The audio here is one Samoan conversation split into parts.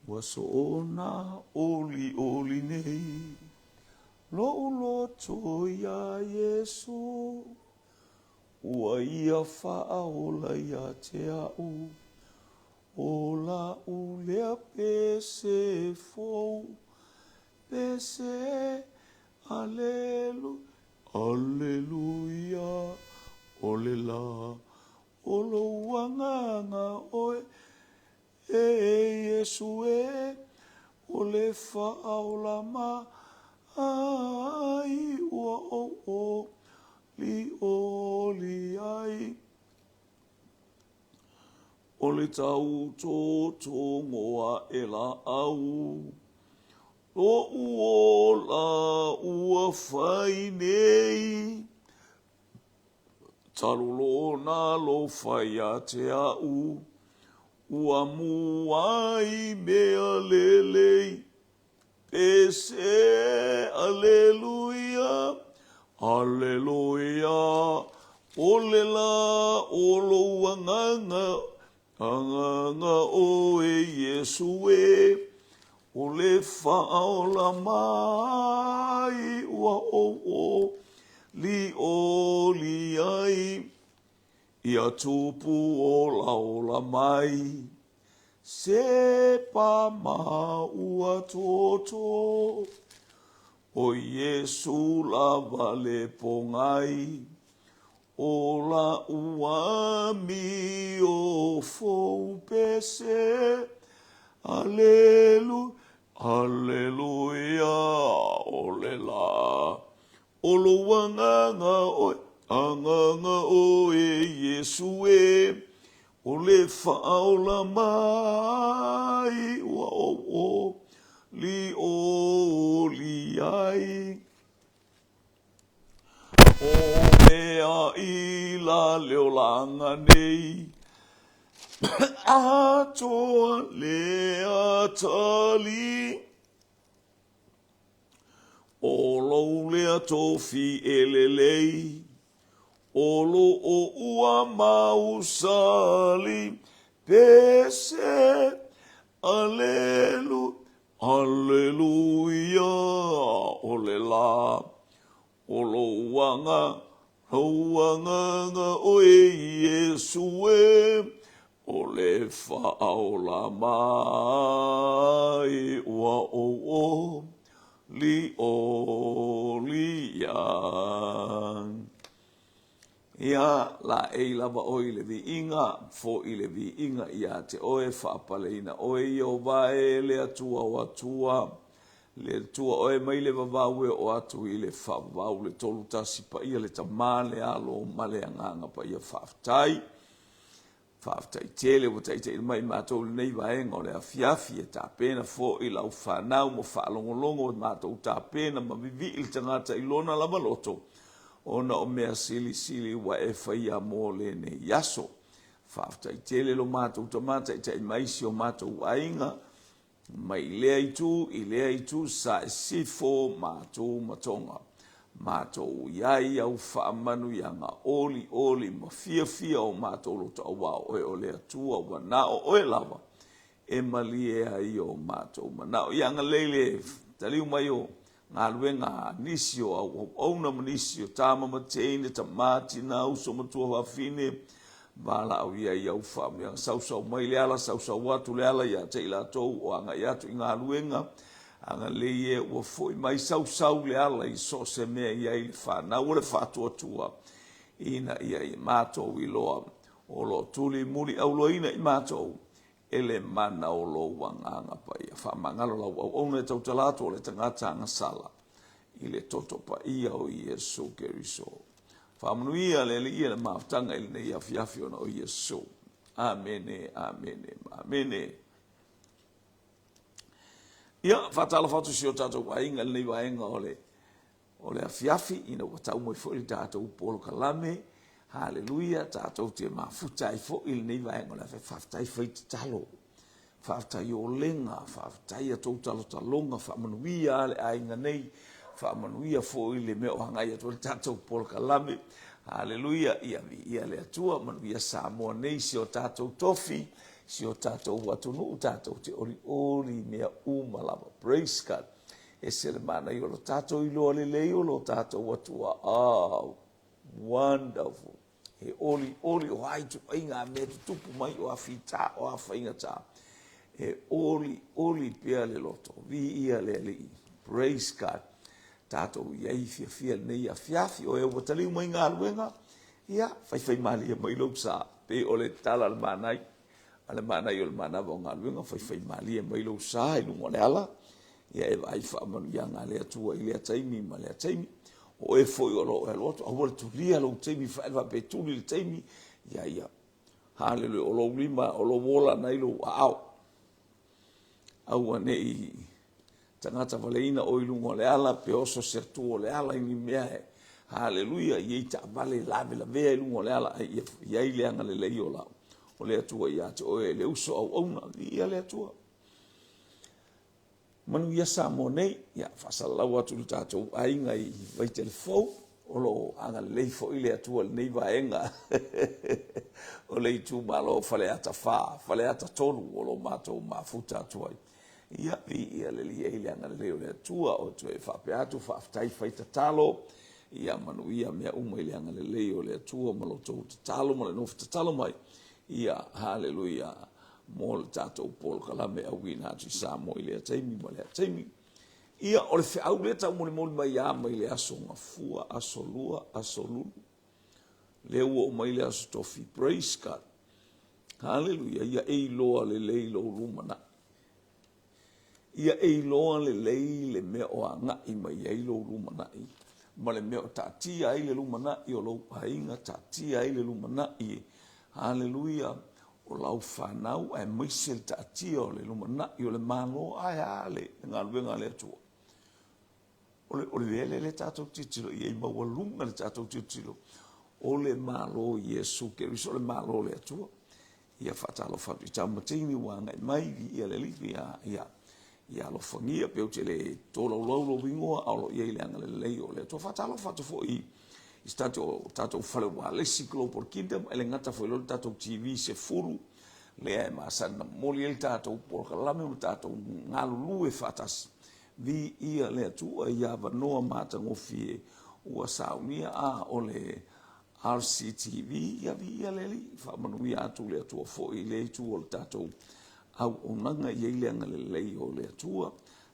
Ua soona olioli nei loʻu loto iā Iesū, Ua ia faaola ia te aʻu, ʻO laʻu lea pese fou, Pese, alelu, aleluia, ʻO le lā o lou agaga ʻoe, E Iesū ē, ʻo le faaola mai ua ou ʻoliʻoli ai. ʻO le tautotogo aʻela au, loʻu ola ua fai nei. Talu lona alofa iā te aʻu, Ua mū ai mea lelei. Pese, aleluia, aleluia, ʻO le lā o lou agaga, agaga ʻoe Iesū ē, ʻO le faaola mai ua ou ʻoliʻoli ai. Ia tupu olaola mai, sepa ma ua toto, ʻO Iesū lava le pōgai, ʻO laʻu amio fou pese, Alelu, aleluia, ʻO le lā ʻO lou agaga ʻoe, agaga ʻoe Iesū ē, ʻO le faaola mai ua ou ʻoliʻoli ai. ʻO mea i la le olaga nei, atoa le atali. ʻO lou lea tofi e lelei, ʻO loo ua mau sali, Pese, alelu, aleluia, ʻO le lā, ʻO lou aga, lou agaga ʻoe Iesū ē, ʻO le faaola mai ua ou ʻoliʻoli ai. Ia, laʻei lava ʻoe i le viiga, foʻi le viiga iā te ʻoe, faapaleina ʻoe Ieova e le Atua o Atua, Le Atua ʻoe mai le vavau e oo atu i le faavavau le 31 paia le Tama le Alo ma le Agaga Paia Faafetai. Faafetai tele ua taitaina mai matou i lenei vaega o le afiafi e tapena foi lau fanau ma faalogologo i matou tapena ma vivii le tagata i lona lava loto ona o mea silisili ua e faia mo lenei aso. Faafetai tele lo matou tama taitai mai si o matou aiga Mai lea itu i lea itu sa e sifo matou ma Tonga. Matou i ai au faamanuiaga olioli ma fiafia o matou loto auā o oe o le Atua ua na o oe lava e malie ai o matou manao. Ia agalelei le taliu mai o galuega a nisi o au auauna ma nisi o tama ma teine, tama, tina, uso ma tuafafine, valaau ia i au faamanuiaga. Sausau mai le ala, sausau atu le ala ia te i latou o agai atu i galuega, agalelei e ua foi mai, sausau le ala i so o se mea i ai le fanau o le faatuatua, ina ia i matou iloa o lo o tuli muli auloaina i matou E le mana o lou agaga paia. Faamagalo lau auauna e tautala atu o le tagata agasala i le toto paia o Iesu Keriso. Faamanuia le Alii e le mafutaga i lenei afiafi ona o Iesu. Amene, amene, ma amene. Ia, faatalofa atu si o tatou aiga i lenei vaega o le O le afiafi ina ua tau mai foi le tatou polokalame, haleluia, tatou te mafuta ai foi i lenei vaega o le afiafi. Faafetai fai tatalo, faafetai olega, faafetai a tou talotaloga, faamanuia le aiga nei, faamanuia foi le mea o agai atu ai le tatou polokalame. Haleluia, ia viia le Atua, manuia Samoa nei, si o tatou tofi. si o tatou atunuu tatou te olioli i mea uma lava. Praise God. Ese le manaia o lo tatou iloa lelei o lo tatou Atua. Oh, wonderful. He olioli o a ituaiga mea tutupu mai o a fita o a faigata. E olioli pea le loto. Viia le Alii. Praise God. Tatou i ai fiafia lenei afiafi o e ua taliu mai galuega, ia, faifaimalie mai lou sa. Pei o le tala a le manai, a le manai o le manava o galuega, faifaimalie mai lou sa i luga o le ala, ia e vaai faamanuiaga a le Atua i lea taimi ma lea taimi. O oe foi o lo o e alu atu, aua le tulia lou taimi faaele faapea e tuli le taimi, ia, ia, haleluia, o lou lima, o lou ola na i lou aao. Aua ne i tagata valeina oe i luga o le ala, pe oso se atua o le ala i ni mea e, haleluia, i ai taavale lavelavea i luga o le ala, a ia i ai le agalelei o lau, o le Atua ia te oe, le uso auauna, viia le Atua. Manuia Samoa nei, ia faasalalau atu i le tatou aiga i Vaitele Fou, o lo o agalelei foi le Atua i lenei vaega o le itumalo o Faleata 4, Faleata 3 o lo o matou mafuta atu ai. Ia, viia le Alii i le agalelei o le Atua, o toe faapea atu, faafetai fai tatalo, ia manuia mea uma i le agalelei o le Atua ma lo outou tatalo ma le nofo tatalo mai. Ia, haleluia, mo le tatou polokalame auina atu i Samoa i lea taimi ma lea taimi. Ia, o le feau lea taumolimoli mai lava mai le aso Gafua, aso Lua, aso Lulu, lea ua oo mai le aso Tofi. Praise God. Haleluia. Ia e iloa lelei lou lumanai. Ia e iloa lelei le mea o agai mai ai lou lumanai ma le mea o taatia ai le lumanai o lou aiga, taatia ai le lumanai, haleluia, o lau fanau, aemaise le taatia o le lumanai o le Malo, ae a le galuega a le Atua. O le, o le mea lea le tatou tilotilo i ai, maualuga le tatou tilotilo, o le Malo o Iesu Keriso, o le Malo o le Atua. Ia faatalofa atu i taumatini ua agai mai, viia le Alii, ia, ia, ia alofagia, pe ou te le tolaulau lou igoa, a o lo o i ai le agalelei o le Atua. Faatalofa atu foi i se tatou, tatou fale ualesi Global Kingdom, e le gata foi loa le tatou TV 10, lea e masani na momoli ai le tatou polokalame ma tatou galulue faatasi. Viia le Atua i avanoa matagofie ua saunia a o le RCTV, ia viia le Alii, faamanuia atu le Atua foi i lea itu o le tatou auaunaga, i ai le agalelei o le Atua,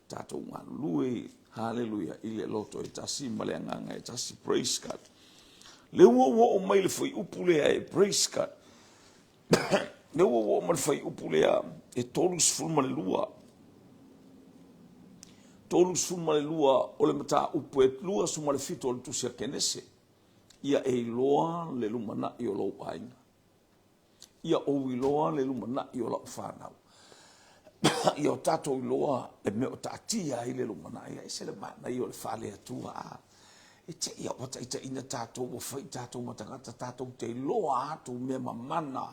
tatou galulue, haleluia, i le loto e tasi ma le agaga e tasi, praise God. Le ua ua oo mai le fuaiupu lea e praise God. Le ua ua oo mai le fuaiupu lea e 32. 32 o le mataupu e 27 o le tusi a Kenese. Ia e iloa le lumanai o lou aiga. Ia ou iloa le lumanai o lau fanau. Ia o tatou iloa le mea o taatia ai le lumanai. E ese le manaia o le faale-Atua. A, e te i a ua taitaiina tatou, ua fai tatou ma tagata, tatou te iloa atu mea mamana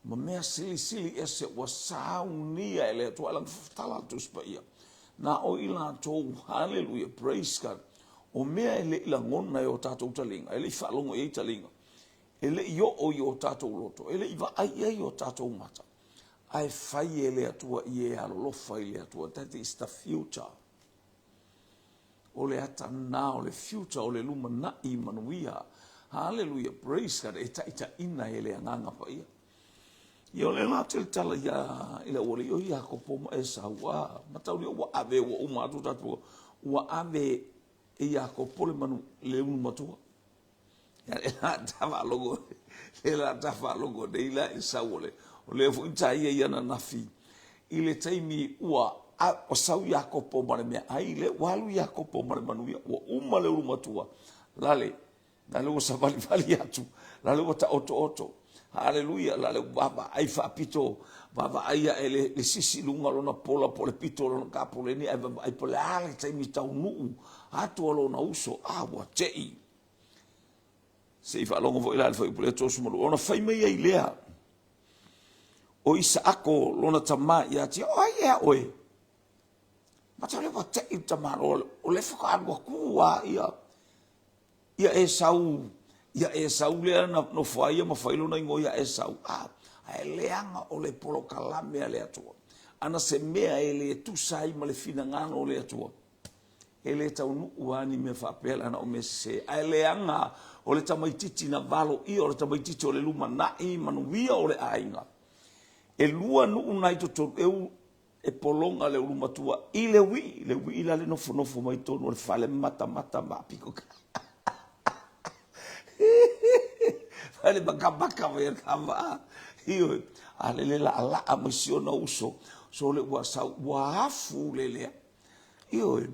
ma mea silisili ese ua saunia e le Atua. E lana tala a le Tusi Paia, na o i latou, haleluia, praise God, o mea e le i lagona e o tatou taliga, e le i faalogo i ai taliga, e le i oo i o tatou loto, e le i vaai i ai o tatou mata, ae fai e le Atua i e alolofa i le Atua. That is the future. O le ata lena o le future, o le lumanai manuia. Haleluia, praise God, e taitaiina e le Agaga Paia. Ia o lea la ou te tala ia i le aualii o Iakopo ma Esau, a mataulia ua ave ua uma atu tatou, ua ave e Iakopo le manu, le ulu matua. Ia le la ta faalogo, le la ta faalogo nei la i sau o le, o lea foi ta ia i ananafi i le taimi ua ua sau Iakopo ma le meaai, lea ua alu Iakopo ma le manuia, ua uma le ulu matua, lale, lale ua savalivali atu, lale ua taotooto. Haleluia, lale ua vaavaai faapito, vaavaai ae le, le sisi i luga o lona pola po o le pito o lona kapoleni ae vaavaai po o le a le taimi taunuu atu a lona uso, a ua tei. Se i faalogo foi la i le fuaiupu lea 32, ona fai mai ai lea o Isaako lona tama ia te ia, o ai ea oe? Matau lea ua tei le tamaloa, o lea faatoa alu atu lava ia ia Esau, ia Esau lea na nofo ai ia ma fai lona igoa ia Esau. A, Ae leaga o le polokalame a le Atua. Ana se mea e le tusa ai ma le finagalo o le Atua, e le taunuu lava ni mea faapea leaga o mea sese. Ae leaga o le tamaititi na valoia, o le tamaititi o le lumanai manuia o le aiga. Elua nuu na i totonu, e E pologa le ulu matua i le uii, le uii la le nofonofo mai totonu o le fale matamata ma apiko. Fale makamaka mai e kama. Ioe, a lele laalaa mai si ona uso, sole ua sau, ua afu le lea. Ioe,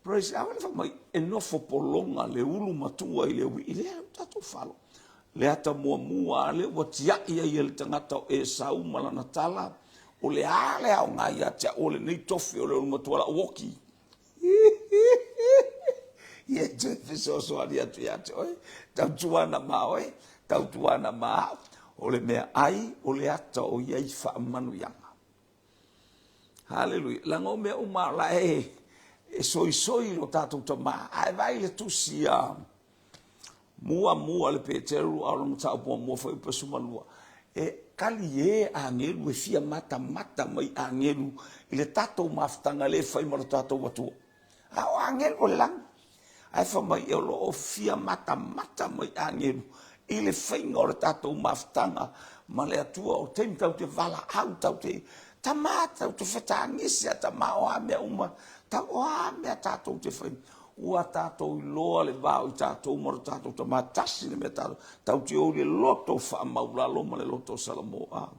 praise, a wale mai, e nofo pologa le ulu matua i le uii lea, o tatou falo. Le ata muamua a lea ua tiai ai e le tagata o Esau ma lana tala, O le a le aoga ia te au o lenei tofi o le ulumatua lau oki? Ia e toe fesoasoani atu ia te oe, tautuana ma oe, tautuana ma au. O le mea ai, o le ata o i ai faamanuiaga. Haleluia. Leaga o mea uma la e, e soisoi lo tatou tama. Ae vaai le tusi a Muamua le Peteru, a o le mataupu muamua foi o Pesumalua, e kali ē agelu e fia matamata mai agelu i le tatou mafutaga lea e fai ma lo tatou Atua. A o agelu o le lagi. Ae fai mai o lo o fia matamata mai agelu i le faiga o le tatou mafutaga ma le Atua. O taimi tatou te valaau, tatou te tama, tatou te fetagisi a tama o a mea uma, o a mea tatou te fai. Ua tatou iloa le va o i tatou ma lo tatou Tama, tasi le mea tatou, tatou te o i le loto faamaulalo ma le loto salamo. A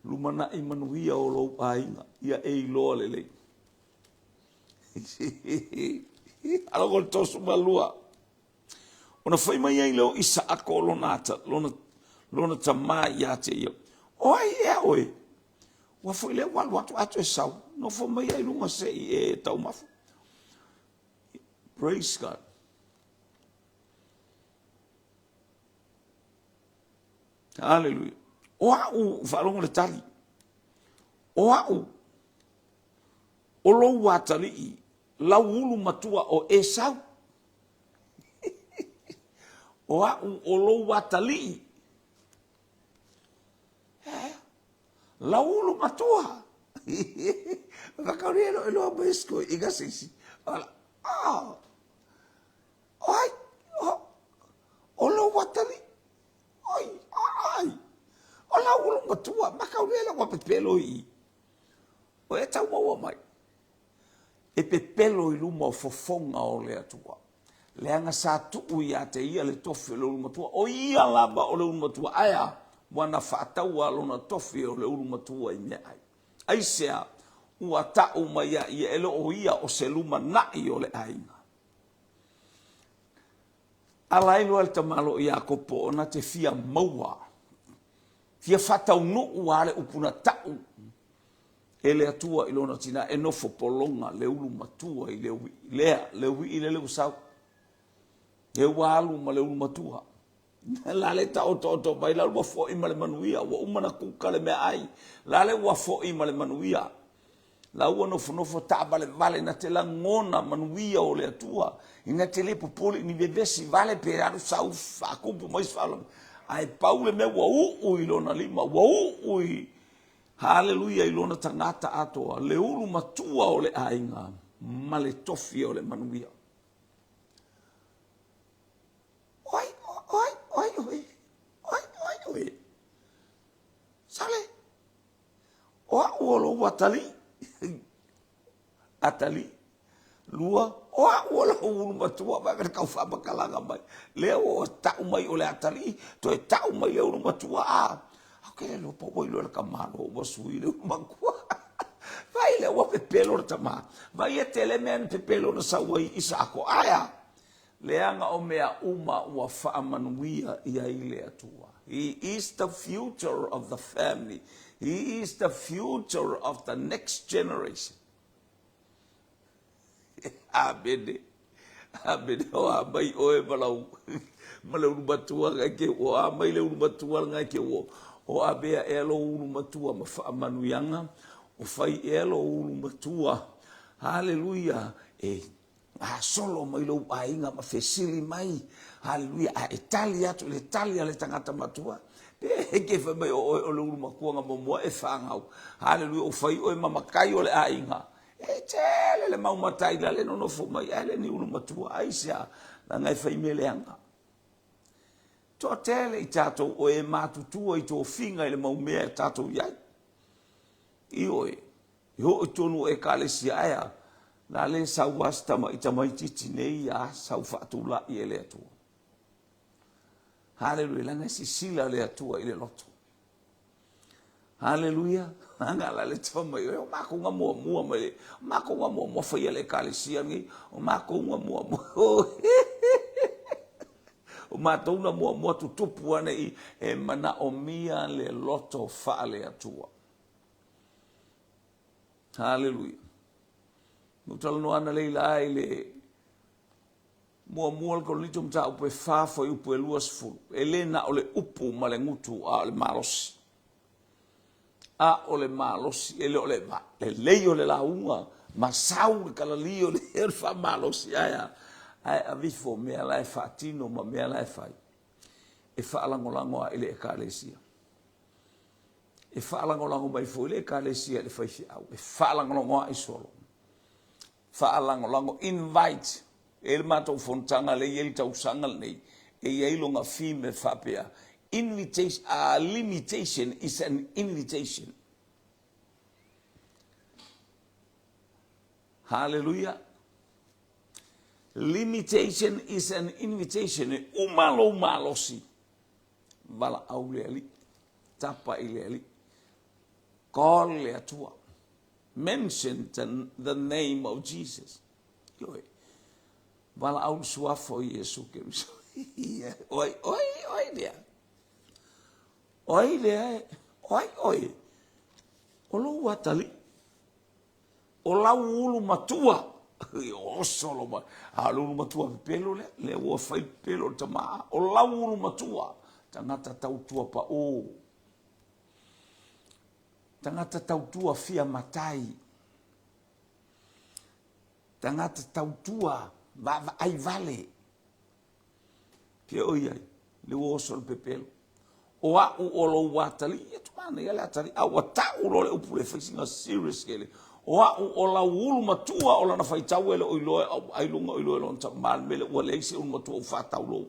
lumanai manuia o lou aiga, ia e iloa lelei. Alofa le 32. Ona fai mai ai lea o Isaako o lona, ata, lona, lona tama ia te ia, O ai ea oe? Ua foi lea ua alu atu ae toe sau, nofo mai ai luga se i e taumafa. Praise God. Hallelujah. O au, faalogo le tali, o au, o lou atalii, lau ulu matua o Esau. O au o lou atalii, Lau ulu matua. Whakauria no iloa mai sko i nga sisi. Ala, oh. Oi, oh. O lou atalii. Oi, ai. O lau ulu matua, makauria la ua pepelo i. O e tau maua mai. E pepelo i luma o fofoga o le Atua. Leaga sa tuu ia te ia le tofi o le ulumatua, o ia lava o le ulumatua, ae a? Ua na faataua lona tofi o le ulumatua i meaai. Aisea? Ua tau mai ia ia e le o ia o se lumanai o le aiga. Ala ai loa le tamaloa Iakopo ona te fia maua, fia faataunuu a le upu na tau E le Atua i lona tina e nofo pologa le ulu matua i le uii lea, le uii lele ua sau. E ua alu ma le ulu matua. La le taotooto mai, la ua foi ma le manuia, ua uma na kuka le meaai, la le ua foi ma le manuia. La ua nofonofo taavalevale na te lagona manuia o le Atua, ina te le popole i ni vevesi vale pe alu sau faakupu mai se faalavelave. Ae pau le mea ua uu i lona lima, ua uu i Haleluia i lona tagata atoa, le ulu matua o le aiga ma le tofi o le manuia. Oi, oi, oi, oi, oi, oi, oi. Sale, o au o lou atalii. Atalii. Lua, o au o lau ulu matua, vaai le kau faamatalaga mai. Lea ua tau mai o le atalii, toe tau mai le ulu matua, a. Au ke le lopa ua iloa le tamalo ua sui le ulu matua. Vai lea ua pepelo le tama. Vai e tele mea na pepelo na sau ai Isaako. Ae a? Leaga o mea uma ua faamanuia i ai le Atua. He is the future of the family. He is the future of the next generation. Amene. Amene. O a mai oe ma lau ma le ulu matua ngai ke o a mai le ulu matua ngai ke o o a mea ea lo ulu matua ma faamanuiaga o fai ea lo ulu matua. Haleluia. E gasolo mai lou aiga ma fesili mai. Haleluia. A e tali atu i le tali a le tagata matua. Pe ke fai mai o oe o le ulu matua na muamua e fanau. Haleluia, ua fai oe ma matai o le aiga. E tele le mau matai la le nonofo mai ae le ni ulu matua. Aisea? Leaga e fai mea leaga. Toatele i tatou o e matutua i tofiga i le mau mea e tatou i ai. Ioe, e oo i totonu o Ekalesia, ae a? La le sau lava si tama i tamaitiiti nei ia sau faatulai e le Atua. Haleluia, leaga e sisila le Atua i le loto. Haleluia, leaga la le te mai, o makou na muamua mai, o makou na muamua faia le Ekalesia lenei, o makou na muamua, o matou na muamua tutupu ane i, e manaomia le loto faale-Atua. Haleluia. Na ou talanoa analeila i le Muamua o le Korinito mataupu e fa fuaiupu e 20, e le na o le upu ma le gutu a o le malosi. A o le malosi, e le o le lelei o le lauga ma sau le kalali o le faamalosi, ae a? Ae aveifo mea la e faatino ma mea la e fai e faalagolago lava i le Ekalesia. E faalagolago mai foi le Ekalesia i le faifeau, e faalagolago lava i solo. Faalagolago, invite, e i ai le matou fonotaga lea e i ai le tausaga lenei, e i ai lona theme e faapea, Invitation, limitation is an invitation. Haleluia! Limitation is an invitation. E uma lou malosi, valaau le Alii, tapa i le Alii, call le Atua. Mention the name of Jesus. Ioe. Valaau le suafa o Iesu Keriso. Oi, oi, oi lea. Oi lea, oi, oi. O lou atalii. O lau ulu matua. Oso lo mai. A o le ulu matua pepelo lea, lea ua fai pepelo le tama. O lau ulu matua. Tagata tautua pau. Tagata tautua fia matai. Tagata tautua vaavaai vale. Fia o i ai, le ua oso le pepelo. O a'u o lou atalii, ia tumanaia le atalii, a ua ta'u loa le upu le fai sina serious kele. O a'u o lau ulu matua o lana faitau e le o iloa ailoga o iloa e lona tama le mea lea ua leai se ulu matua ua faatau lou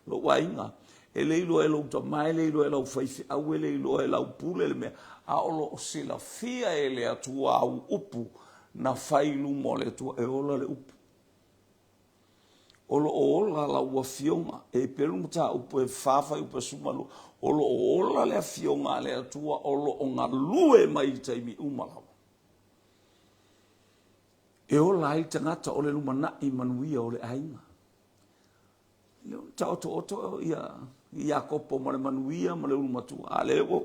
Lou aiga, e le iloa e lou tama, e le iloa e lau faifeau, e le iloa e lau pule le mea, a o lo o silafia e le Atua au upu na fai i luma o le Atua, e ola le upu. O lo o ola lau afioga, e pei o le mataupu e fa fuaiupu e 12, o lo o ola le afioga a le Atua, o lo o galue mai i taimi uma lava. E ola ai le tagata o le lumanai manuia o le aiga. Lea ua taotooto ia Iakopo ma le manuia ma le ulu matua, a lea ua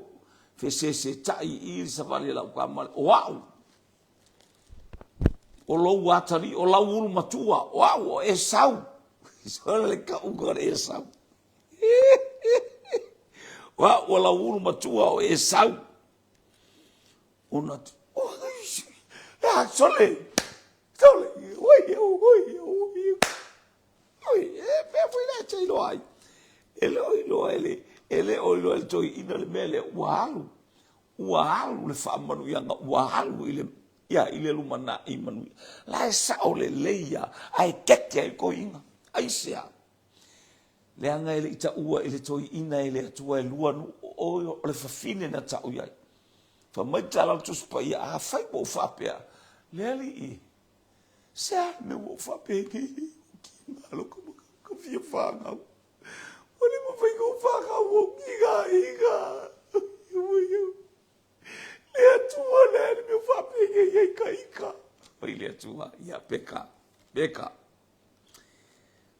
fesesetai i i le savali a lau tama, o au, o lou atalii, o lau ulu matua, o au, o Esau. Sole le kauga o le Esau. O au, o lau ulu matua, o Esau. Ona, oh, sole, sole, oi, oi, oi. Oi, e pea foi lea te iloa ai. E le o iloa e le, e le o iloa e le toeaina le mea lea, ua alu, ua alu le faamanuiaga, ua alu i le, ia, i le lumanai manuia. La e sao lelei lava, ae keke ai le toeaina. Aisea? Leaga e le i taua i le toeaina e le Atua e lua nuu, o le fafine na tau i ai. Fai mai le tala o le Tusi Paia, afai ua ou faapea, le Alii, Se a le mea ua ou faapenei ai, ua kiga lou ka fia fanau. Ua le mafai ona ou fanau ua ou kiga aiga. Le Atua le a le mea ua faapenei ai ka ika. Oi le Atua, ia peka, peka.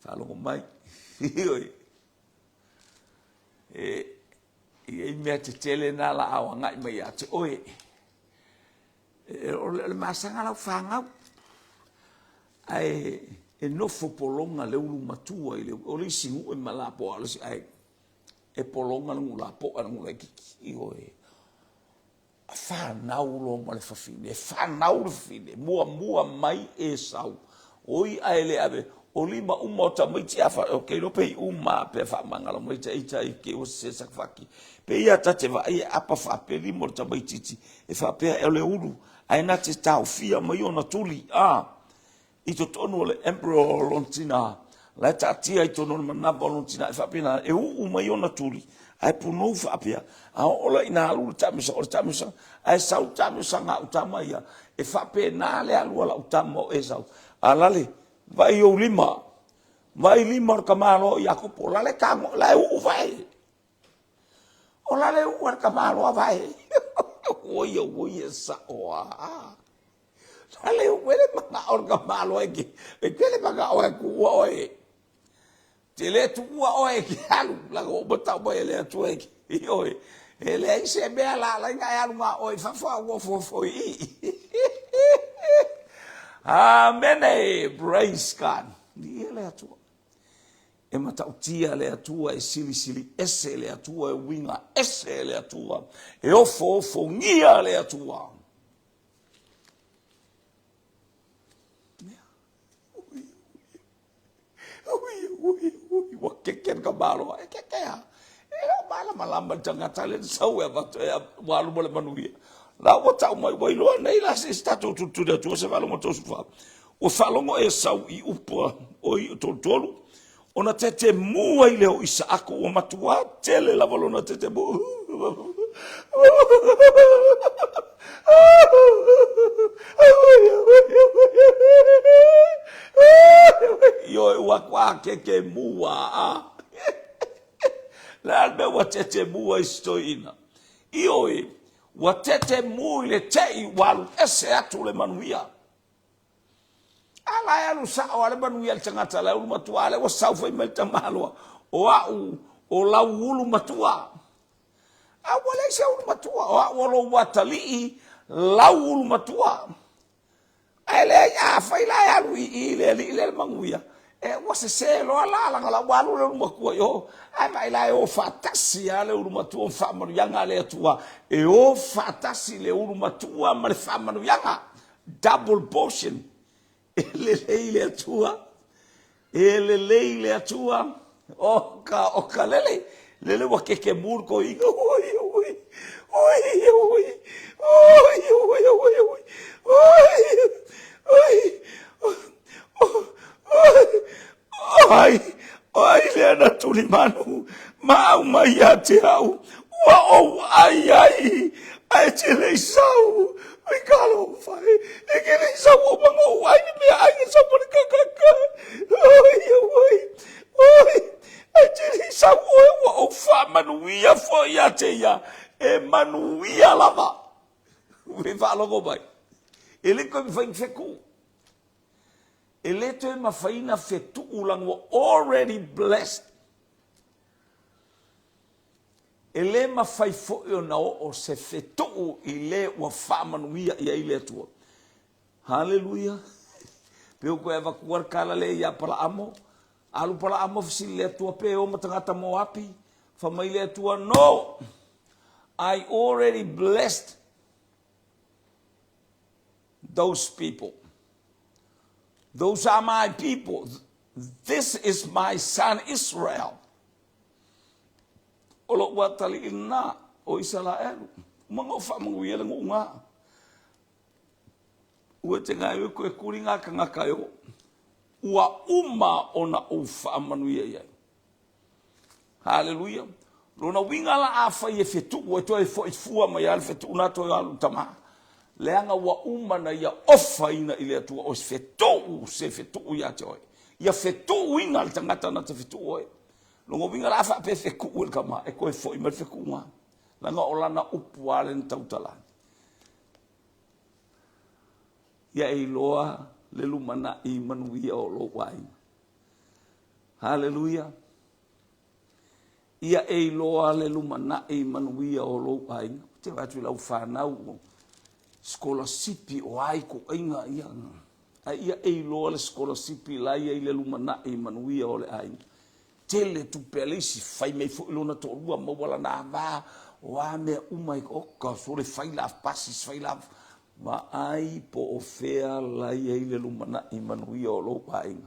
Faalogo mai. Oi. E i ai mea tetele na la ao agai mai ia te oe. O le masaga lau fanau, ae e nofo pologa le ulu matua i le, o le isi nuu e malapoa, o le isi, ae e pologa le nuu lapoa i le nuu laitiiti. Ioe. Fanau loa ma le fafine, fanau le fafine, muamua mai Esau. Oi ae le ave, O lima uma o tamaiti a fa, ke iloa pe i uma pe faamagalo mai ta ita i ke ua sese sa faki. Pe ia ta te vaai e apa faapea lima o le tamaitiiti e faapea o le ulu ae na te taofia mai ona tuli a i totonu o le embryo o lona tina la e taatia i totonu o le manava o lona tina e faapena e uu mai ona tuli ae punou faapea a oo la ina alu le taamilosaga o le taamilosaga ae sau le taamilosaga a au tama ia e faapena le alu a lau tama o Esau a lale vaai ou lima vaai lima o le tamaloa o Iakopo la le tago la e uu vae o la le uu a le tamaloa vae oi oi e sao a la le uu ele manao le tamaloa e ke e ke le manao e tuua oe te le tuua oe e ke alu la o matau mai e le Atua e ke ioe e leai se mea la ala ai na e alu na oe i fafo a ua ofofo i i. Amene! Praise God! Viia le Atua. E matautia le Atua, e silisili ese le Atua, e uiga ese le Atua, e ofoofogia le Atua. Ua keke le tamaloa, e keke a. E le o malamalama le tagata lea na sau e avatu e ua alu ma le manuia. La ua tau mai, ua iloa nei la se isi tatou tulituli atu se faalogo 34. Ua faalogo Esau i upu a oi 33, ona tetemu ai lea o Isaako, ua matuā tele lava lona tetemu. Ioe, ua kuā tetemu a a. Le a le mea ua tetemu ai si toeaina? Ioe, ua tetemu i le tei ua alu ese atu le manuia. A la e alu sao a le manuia le tagata la e ulu matua, a lea ua sau fai mai le tamaloa, o au o lau ulu matua. A ua leai se ulu matua, o au o lou atalii lau ulu matua. Ae leai, afai la e alu i i le alii lea le manuia, e ua sese loa la, leaga la ua alu le ulu matua i o. Ae vaai la e o faatasi lava le ulu matua ma faamanuiaga a le Atua. E o faatasi le ulu matua ma le faamanuiaga. Double portion. E lelei le Atua. E lelei le Atua. O ka, o ka lele. Lele ua keke mu le toeaina. Oi, oi, oi, oi, oi, oi, oi, oi, oi, oi, oi, Ai, ai lea na tulimanu, ma aumai ia te au, ua ou ai ai, ae te le i sau, i ka alofa e, e ke le i sau o manga ou ai le mea ai na sau ma le kakaka. Oi, oi, oi, ae te le i sau oe ua ou faamanuia foi ia te ia, e manuia lava. Ua faalogo mai, e le toe mafai ona fetu. E le toe mafai ona fetuu leaga ua already blessed. E le mafai foi ona oo se fetuu i le ua faamanuia i ai le Atua. Haleluia! Pe ua toe avatua le tala lea ia Apalaamo, alu Apalaamo fesili le Atua pe o ma tagata Moapi, fai mai le Atua, No! I already blessed those people. Those are my people. This is my son Israel. O lou atalii lena o Isaraelu. Uma ona ou faamanuia le nuu na. Ua te gaeoi koe kuli ngā kangaka e o. Ua uma ona ou faamanuia i ai. Haleluia. Lona uiga la afai e fetuu e toe foi fua mai lava le fetuu na toe alu tama. Leaga ua uma na ia ofaina i le Atua o se fetuu se fetuu ia te oe. Ia fetuuina le tagata na te fetuu oe. Lona uiga la a faapea e fetuu e le tama e toe foi mai le fetuuga. Leaga o lana upu lava lea na tautala. Ia e iloa le lumanai manuia o lou aiga. Haleluia! Ia e iloa le lumanai manuia o lou aiga. Ou te vaai atu i lau fanau o sikolasipi o a ituaiga ia. Ae ia e iloa le sikolasipi la e i ai le lumanai manuia o le aiga. Tele tupe a le isi, fai mai foi lona toalua, maua lana ava, o a mea uma, oka, sole fai la pasi, fai la vaai po o fea la i ai le lumanai manuia o lou aiga.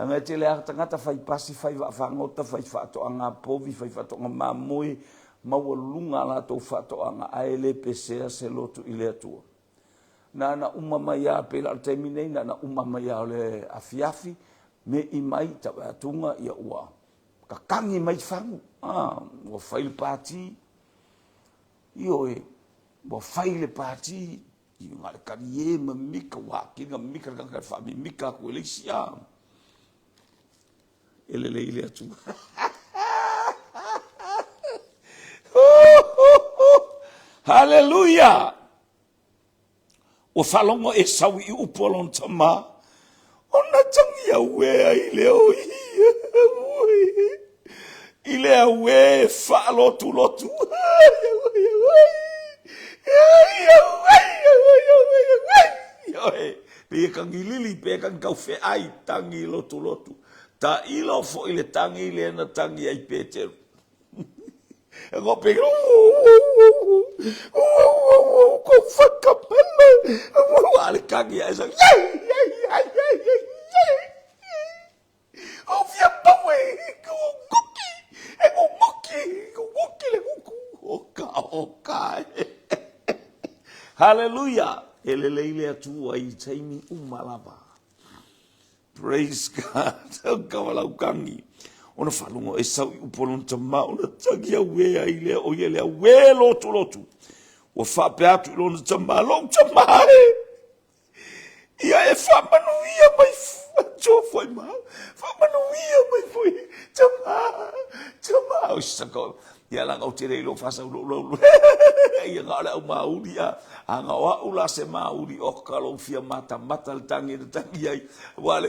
Leaga e tele lava tagata fai pasi, fai vaafagota, fai faatoaga povi, fai faatoaga mamoe, maualuluga a latou faatoaga ae le pesea se lotu i le Atua. Na ona uma mai lava pei la o le taimi nei, na ona uma mai lava o le afiafi, me'i mai, tauaiatuga, ia ua kakagi mai fagu, ua fai le pati, ioe, ua fai le pati, na o le kalie ma mimika, ua atili ona mimika le tagata e faamimika atu e le isi, a. E lelei le Atua. Haleluia! Ua faalogo Esau i upu a lona tama, ona tagi auē ai lea o ia, i le auē faalotulotu. Pei e tagi lili, pei e tagi taufeai, tagi lotulotu. Tailo foi le tagi lea na tagi ai Peteru. E ngo pe kou whakamana a le tagi a e sa O fia pau e ko ngoki e ko ngoki ko ngoki le kuku o ka o ka Hallelujah e lelei le Atua i taimi uma lava. Praise God. O ka walau kangi. Ona faalogo Esau i upu a lona tama, ona tagi auē ai lea, o ia le auē lotulotu. Ua faapea atu i lona tama, lou tama e, ia e faamanuia mai tua foi ma, faamanuia mai foi, tama, tama. O saka, ia laga ou te le iloa faasau lou lau, ia na o le au mauli a, a na o au la se mauli oka lou fia matamata le tagi na tagi ai, ua le,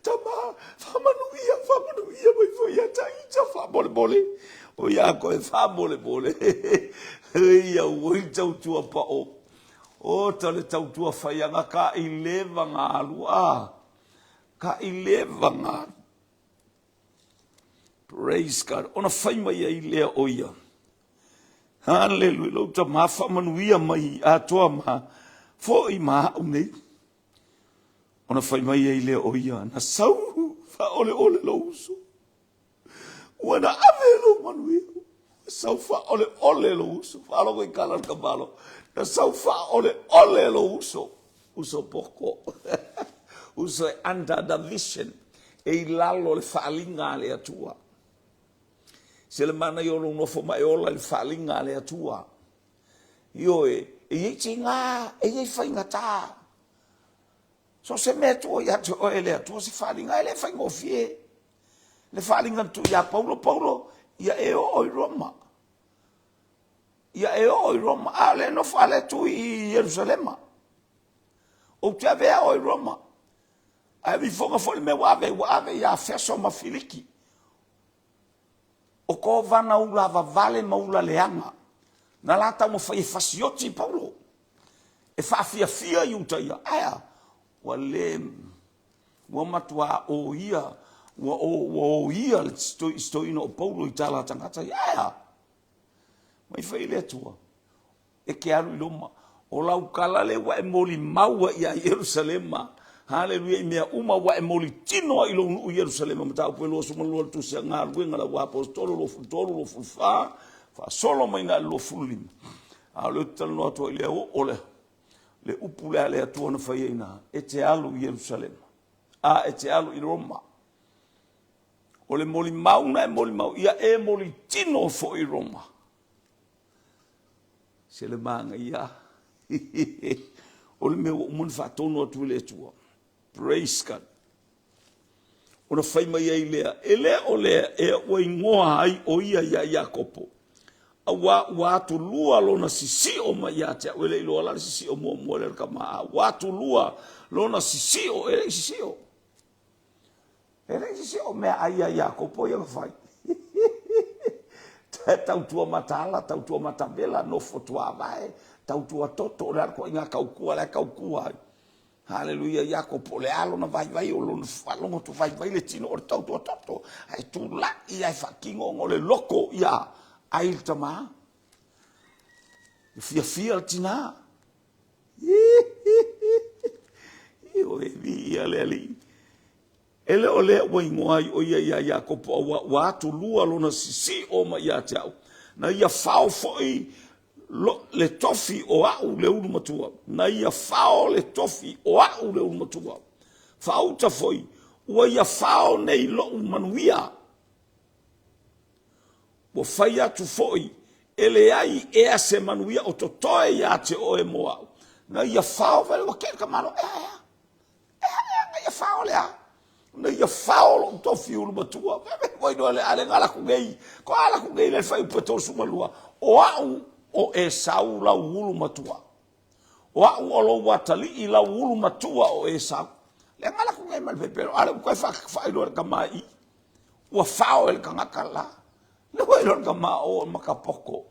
tama, faamanuia, faamanuia mai foi ia ta ita faamolemole. O ia koe faamolemole. Ia ua i tautua pao. O ta le tautua faiaga ka i leva ga alu a. Ka i leva ga alu. Praise God. Ona fai mai ai lea o ia. Haleluia. Lou tama faamanuia mai atoa ma foi ma au nei. Ona fai mai ai lea o ia, na sau faaoleole lou uso. Ua na ave lou manuia. Ua sau faaoleole lou uso. Faalogo i kala le kamalo. Na sau faaoleole lou uso. Uso poko. Uso e under the vision. E i lalo le faaaliga a le Atua. Se le manaia o lou nofo ma e ola i le faaaliga a le Atua. Ioe, e i ai tiga, e i ai faigata. So o se mea e tuu ia te oe e le Atua se faaaliga, e le faigofie. Le faaaliga na tuu ia Paulo, Paulo, ia e oo i Roma. Ia e oo i Roma. A o lea e nofo, a o lea e tu i Ierusalema. Ou te avea oe i Roma. Ae vifoga foi le mea ua ave, ua ave ia Feso ma Filiki. O kovana ula vavale ma ula leaga, na la taumafai e fasioti i Paulo, e faafiafia Iutaia. Ae a? Ua le, ua matuā oia, ua o, ua oia le sitoina o Paulo i tala a tagata ia. Ae a? Mai fai le Atua. E te alu i Roma. O lau tala lea ua e molimau ai ia Ierusalema. Haleluia i mea uma ua e moli tino ai i lou nuu i Ierusalema. Mataupu e 22 o le Tusi a Galuega a le Auaposetolo 23, 24, faasolo mai na i le 25. A o lea ou te talanoa atu ai i le oo lea, le upu lea a le Atua na fai ai ina, e te alu i Ierusalema, a e te alu i Roma. O le molimau na e molimau, ia e moli tino foi i Roma. Se le manaia. O le mea ua uma ona faatonu atu e le Atua. Praise God. Ona fai mai ai lea, e le o lea ea ua igoa ai o ia ia Iakopo, auā ua atulua lona sisio mai ia te au. E le i iloa la le sisio muamua lea o le tama, a ua atulua lona sisio, e le i sisio. E leai se isi o meaai a Iakopo ia na fai. Tautua mataala, tautua matavela, nofo tuavae, tautua toto, o le a le ituaiga tautua la e tautua ai. Haleluia, Iakopo, o le a lona vaivai, o lona faalogo atu vaivai le tino o le tautua toto, ae tulai ae faatino ona o le loto ia ai le tama. E fiafia le tina. Ioe, viia le Alii. E le o lea ua igoa ai ʻo ia iā Iakopo, a ua atulua lona sisiʻo mai ia te aʻu. Na ia fao foi lo, le tofi o aʻu le ulu matua. Na ia fao le tofi o aʻu le ulu matua. Faauta foi, ua ia fao nei loʻu manuia. Ua fai atu foi, e leai ea se manuia o totoe iā te oe mo aʻu. Na ia fao wale ua kele ka malo, ea ea. Ea ea, na ia fao le a. Na ia fao loʻu tofi ulu matua. Ua iloa le ale nga laku nei. Ko a laku nei le fai upu e 32. O aʻu o Esau lau ulu matua. O aʻu o lou atalii lau ulu matua o Esau. Le nga laku nei ma le pepelo. Ale ua toe faailoa le kama i. Ua fao e le tagata la. Le ua iloa le kama o makapoko.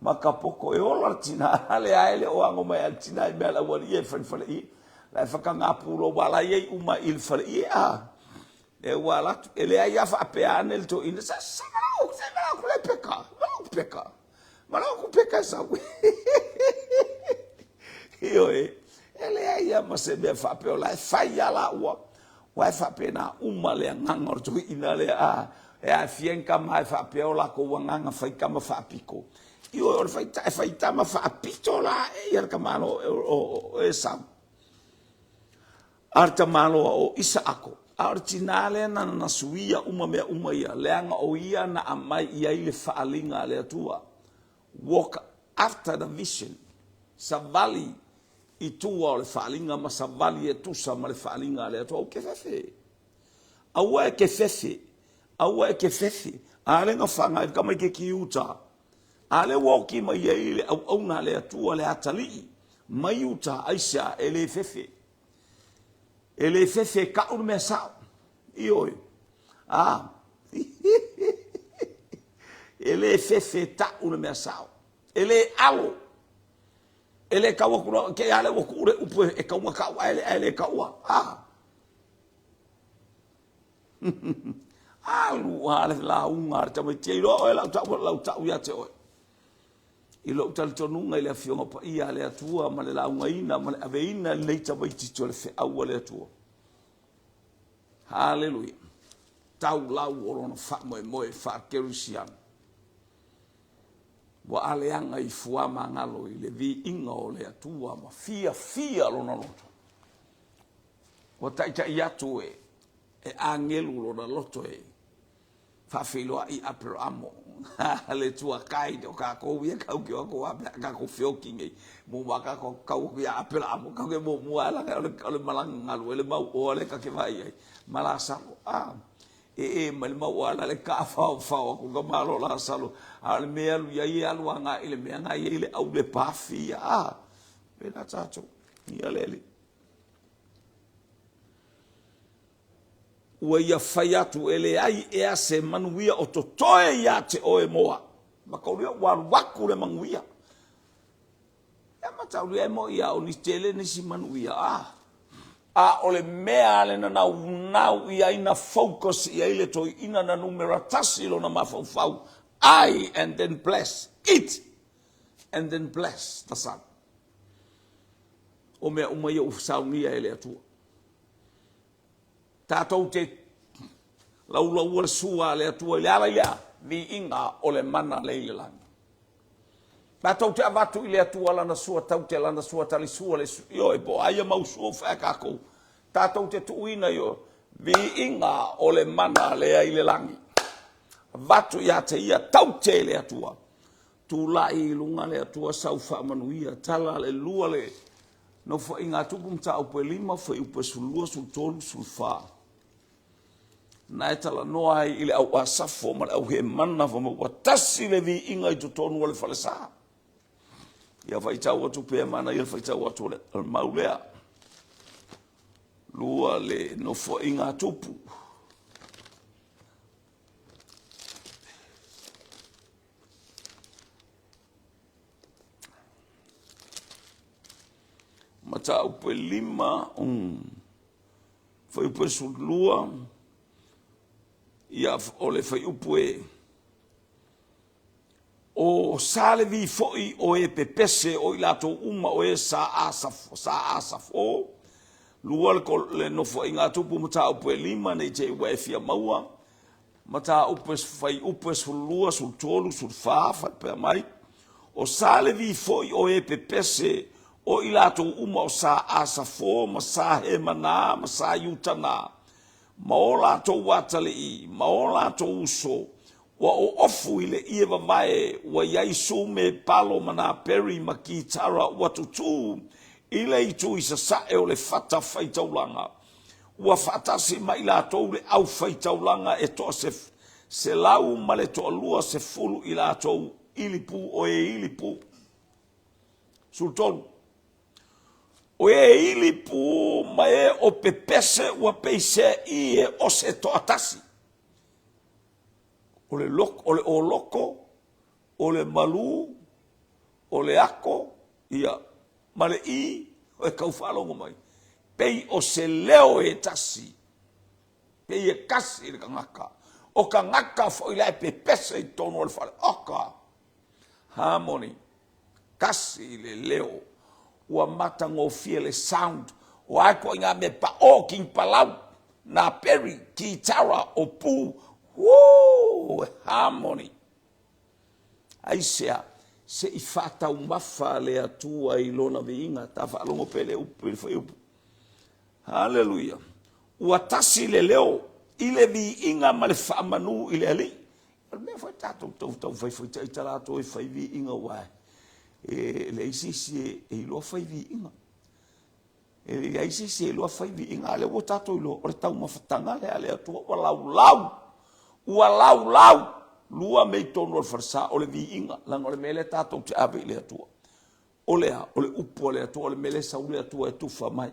Makapoko e ola le tina ale a ele o ago mai a le tina i mea la ua lie fale fale i. La e whakangā pūlo wā la iei uma i le fale i a. E ua ala atu, e leai a faapea ane le toeaina, sa sa malao, sa malao ku le peka, malao ku peka. Malao ku peka e sau. Ioe, e leai a ma se mea faapea o la e fai a la ua. Ua e faapena uma le agaga o le toeaina lea, a e aafia ni tama e faapea o lakou agaga faitama faapito. Ioe, o le faita, e faitama faapito la e ia le tamaloa o Esau. A o le tamaloa o Isaako, a o le tinā lea nana na suia uma mea uma ia, leaga o ia na aumai i ai le faaaliga a le Atua. Walk after the vision, savali i tua o le faaaliga ma savali e tusa ma le faaaliga a le Atua. Ou ke fefe. Aua e ke fefe. Aua e ke fefe. A le gafaga i ka mai ke ki uta. A le ua oki mai ai le auauna a le Atua le atalii mai uta aisea e le fefe. E le fefe e kaʻu le mea sao. Ioe. A. E le fefe e taʻu le mea sao. E le alo. E le kau aku loa, ke ale ua kuʻu le upu e kauga kaʻu ae le, ae le kaua. A. Alu a le lauga a le tamaiti e iloa oe lau tau, lau tau ia te oe. I lou talitonuga i le Afioga Paia a le Atua ma le laugaina ma le aveina lenei tamaitiiti o le feau a le Atua. Haleluia. Tau lau o lona faamoemoe faakerisiano. Ua aleaga i fuamagalo i le viiga o le Atua ma fiafia lona loto. Ua taitai atu e, e agelu lona loto e faafeiloai Aperamo le tuakai o kākou ia kau ke o ako a mea kākou feoki nei mo ma kākou kau aku ia Aperamo kau ke mo mua ala o le o le malaga galu ele mau o ale ka ke vai ai ma Lasalo a e e mai le mau ala le ka fao fao aku ka malo Lasalo a o le mea alu ia ia alu anga i le mea nga ia i le au le pafi a pena tātou ia le ali. Ua ia fai atu e leai ea se manuia o totoe iā te oe moa. Mataulia ua alu aku le manuia. Ia mataulia e moʻi ia o ni tele nisi manuia. A, a o le mea le na naunau i ai na focus i ai le toeaina na numera tasi lona mafaufau, I and then bless it and then bless the son. O mea uma ia ua saunia e le Atua. Tatou te laulaua le sua a le Atua i le ala i le a? Viiga o le mana lea i le lagi. Tatou te avatu i le Atua lana sua taute, lana sua talisua, le ioe, po o a ia mau sua ua fai a tatou. Tatou te tuuina i o, viiga o le mana lea i le lagi. Avatu ia te ia, taute i le Atua. Tulai i luga le Atua sau faamanuia, tala alelua le Nofoaiga a Tupu Mataupu e 5, fuaiupu e 12, 13, 14. Na e talanoa ai i le au Asafo ma le au Hemana fai mai ua tasi le viiga i totonu o le falesa. Ia faitau atu pea manaia le faitau atu o le mau lea. Lua le nofoaiga a Tupu. Mataupu e 5, fuaiupu e 12, ia o le fuaiupu e o Sa Levi foi o e pepese o i latou uma o e sa Asafo, sa Asafo. Lua le, le nofoaiga a Tupu mataupu e lima nei te i ua e fia maua. Mataupu e fuaiupu e 12, 13, 14, faapea mai. O sa Levi foi o e pepese, o i latou uma o sa Asafo ma sa Hemana ma sa Iutana, ma o latou atalii, ma o latou uso, ua oofu i le ie vavae, ua i ai sume, palo ma nā peri ma kitara ua tutū i le itu i sasae o le fata faitaulaga. Ua faatasi ma i latou le aufaitaulaga e toa 120 i latou ilipu o e ilipu. 13. O e ilipu ma e o pepese ua peiseai e o se toatasi. O le loko, o le oloko, o le malū, o le ako, ia, ma le i, e tau faalogo mai, pei o se leo e tasi, pei e kasi le tagata. O tagata foi la e pepese i totonu o le fale, oka, harmony, kasi le leo, ua matagofie le sound, o a ituaiga mea paʻō, kinipalau, nā peri, kitara, o pū, woo, harmony. Aisea? Se i faataumafa le Atua i Lona viiga. Ta faalogo pea i le upu i le fuaiupu. Haleluia! Ua tasi le leo i le viiga ma le faamanu i le Alii. O le mea foi tatou tau taumafai foi ita latou e fai viiga aua e leai se isi e iloa fai viiga. E leai se isi e iloa fai viiga, a o lea ua tatou iloa, o le taumafataga lea a le Atua ua laulau, ua laulau lua mea i totonu o le falesa, o le viiga, leaga o le mea lea tatou te ave i le Atua. O le a? O le upu a le Atua, o le mea lea e sau le Atua e tufa mai,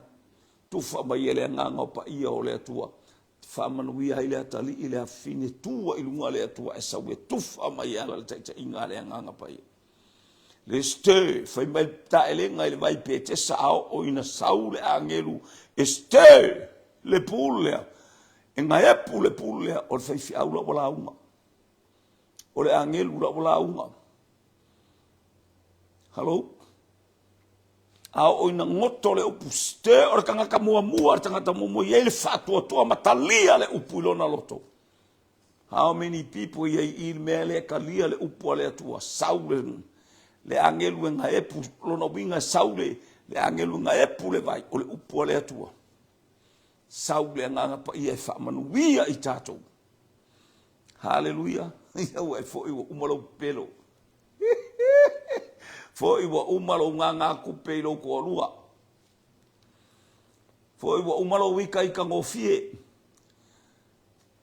tufa mai e le Agaga o Paia o le Atua, Faamanuia ai le atalii le afafine tua i luga le Atua e sau e tufa mai e ala le taitaiga a le Agaga Paia. Le stir, fai mai le taelega i le vai Petesa a oo ina sau le agelu e stir le pool lea, e gaepu le pool lea, o le faifeau la ua lauga. O le agelu la ua lauga. Hello? A oo ina goto le upu stir, o le tagata muamua, le tagata muamua e i ai le faatuatua ma talia le upu i lona loto. How many people i ai i le mea lea e talia le upu a le Atua, sau le, le agelu e gaepu, lona uiga e sau le, le agelu e gaepu le vai, o le upu a le Atua. Sau le Agaga Paia e faamanuia i tatou. Haleluia. Ia ua e foi ua uma lou pepelo. Foi ua uma lou gagātupe i lou toalua. Foi ua uma lou itaita gofie.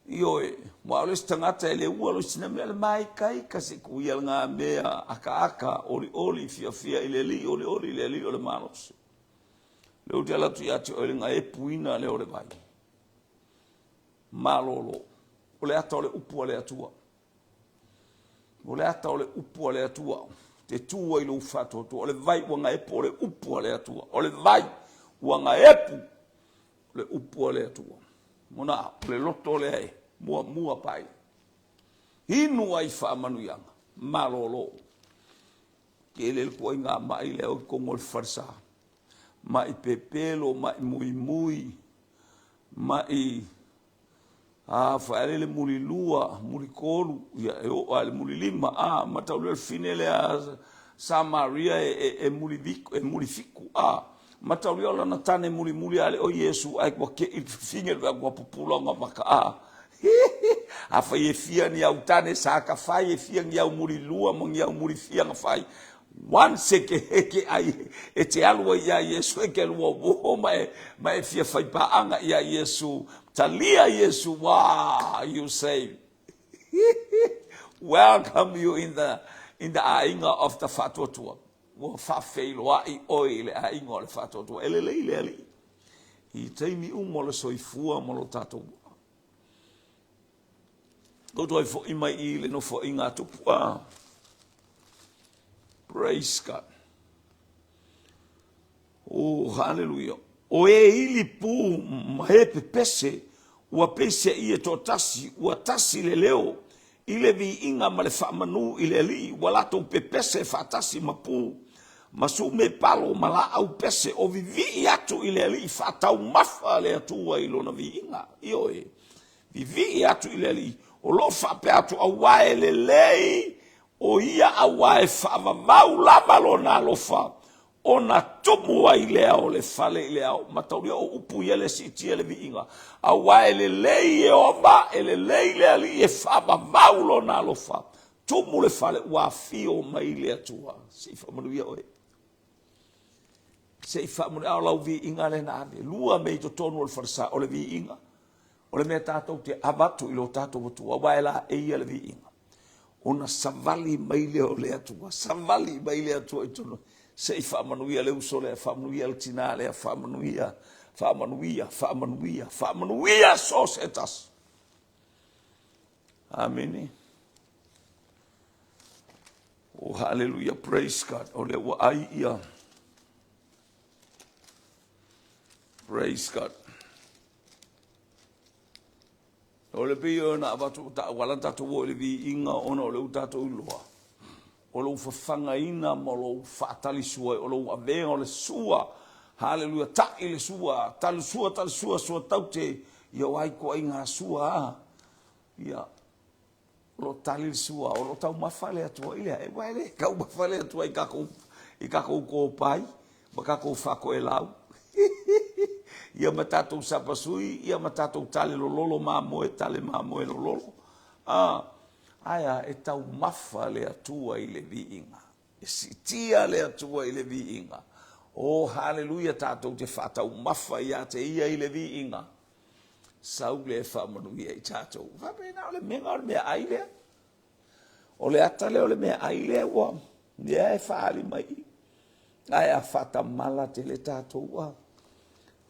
Ioe, ua ʻaʻole se tagata e le ua loi sina mea le māikaika se kuia le ngā mea akaaka, olioli, fiafia i le Alii, olioli i le Alii o le malosi. Lea ou te alu atu ia te oe le gaepuina lea o le vai. Malolo. O le ata o le upu a le Atua. O le ata o le upu a le Atua, te tū ai lou faatuatua. O le vai ua gaepu, o le upu a le Atua. O le vai ua gaepu, o le upu a le Atua. Mona, o le loto lea e muamua pai. Inu ai faamanuiaga, malolo. Tele le tuaiga ma'i lea o i totonu o le falesa. Ma'i pepelo, ma'i muimui, ma'i A fai le mulilua, mulitolu, ia e oo lava i le mulilima, a mataulia le fine lea a Samaria e, e, e muliviku, e mulifiku, a mataulia o lana tane mulimuli a le o Iesu ae ua keʻi le fafine le ua pupula ona maka, a afai e fia ni au tane sa ka fai, e fia ni au mulilua ma ni au mulifia na fai, Once e ke, e ke ai, e te alu ai iā Iesu, e ke alu uo ma e, ma e fia fai paaga iā Iesu, talia Iesu, wow, you say, welcome you in the, in the aiga of the faatuatua. Ua faafeiloai ʻoe i le aiga o le faatuatua. E lelei le Alii i taimi uma o le soifua ma lo tatou Tou toe foi mai i le nofoaiga a Tupu. Ah. Praise God. Oh, hallelujah. O e ili pū ma e pepese, ua peiseai e toatasi, ua tasi le leo, i le viiga ma le faamanu i le Alii, ua latou pepese faatasi ma pū. ma sumepalo ma laau pese o vivii atu i le Alii faataumafa le Atua i lona viiga. Ioe, vivii atu i le Alii, o lo o faapea atu, auā e lelei o ia auā e faavavau lava lona alofa, ona tumu ai lea o le fale i le ao. Mataulia o upu ia le siitia le viiga, auā e lelei Ieova, e lelei le Alii e faavavau lona alofa, tumu le fale ua afio mai le Atua. Se i faamanuia oe. Se i faamanuia. A o lau viiga lea na ave. Lua mea i totonu o le falesa, o le viiga, o le mea tatou te avatu i lo tatou Atua, aua e laei ia le viiga. Ona savali mai lea o le Atua, savali mai le Atua i totonu. Se i faamanuia le uso lea, faamanuia le tinā lea, faamanuia, faamanuia, faamanuia, faamanuia so o se tasi. Amene. Oh, hallelujah, praise God. O lea ua ai ia. Praise God. O le pei ona avatu ta ua tatou o i le viiga ona o le ua tatou iloa. O lou fafagaina ma lou faatalisua, o lou avega o le sua. Haleluia, ta'i le sua, talisua, talisua, sua taute, ia o ai ituaiga sua a. Ia, o lo o tali le sua, o lo o taumafa le Atua i le ae, aua e le taumafa le Atua i tatou, i tatou topai ma tatou faatoelau. Ia ma tatou sapasui, ia ma tatou tale lololo mamoe, tale mamoe lololo. Ah, ae a, e taumafa le Atua i le viiga. E siitia le Atua i le viiga. Oh, haleluia, tatou te faataumafa ia te Ia i le viiga. Sau lea e faamanuia i tatou. Faapena, o le mega o le meaai lea. O le ata lea o le meaai lea ua lea e faaali mai i. Ae a faatamala tele tatou a.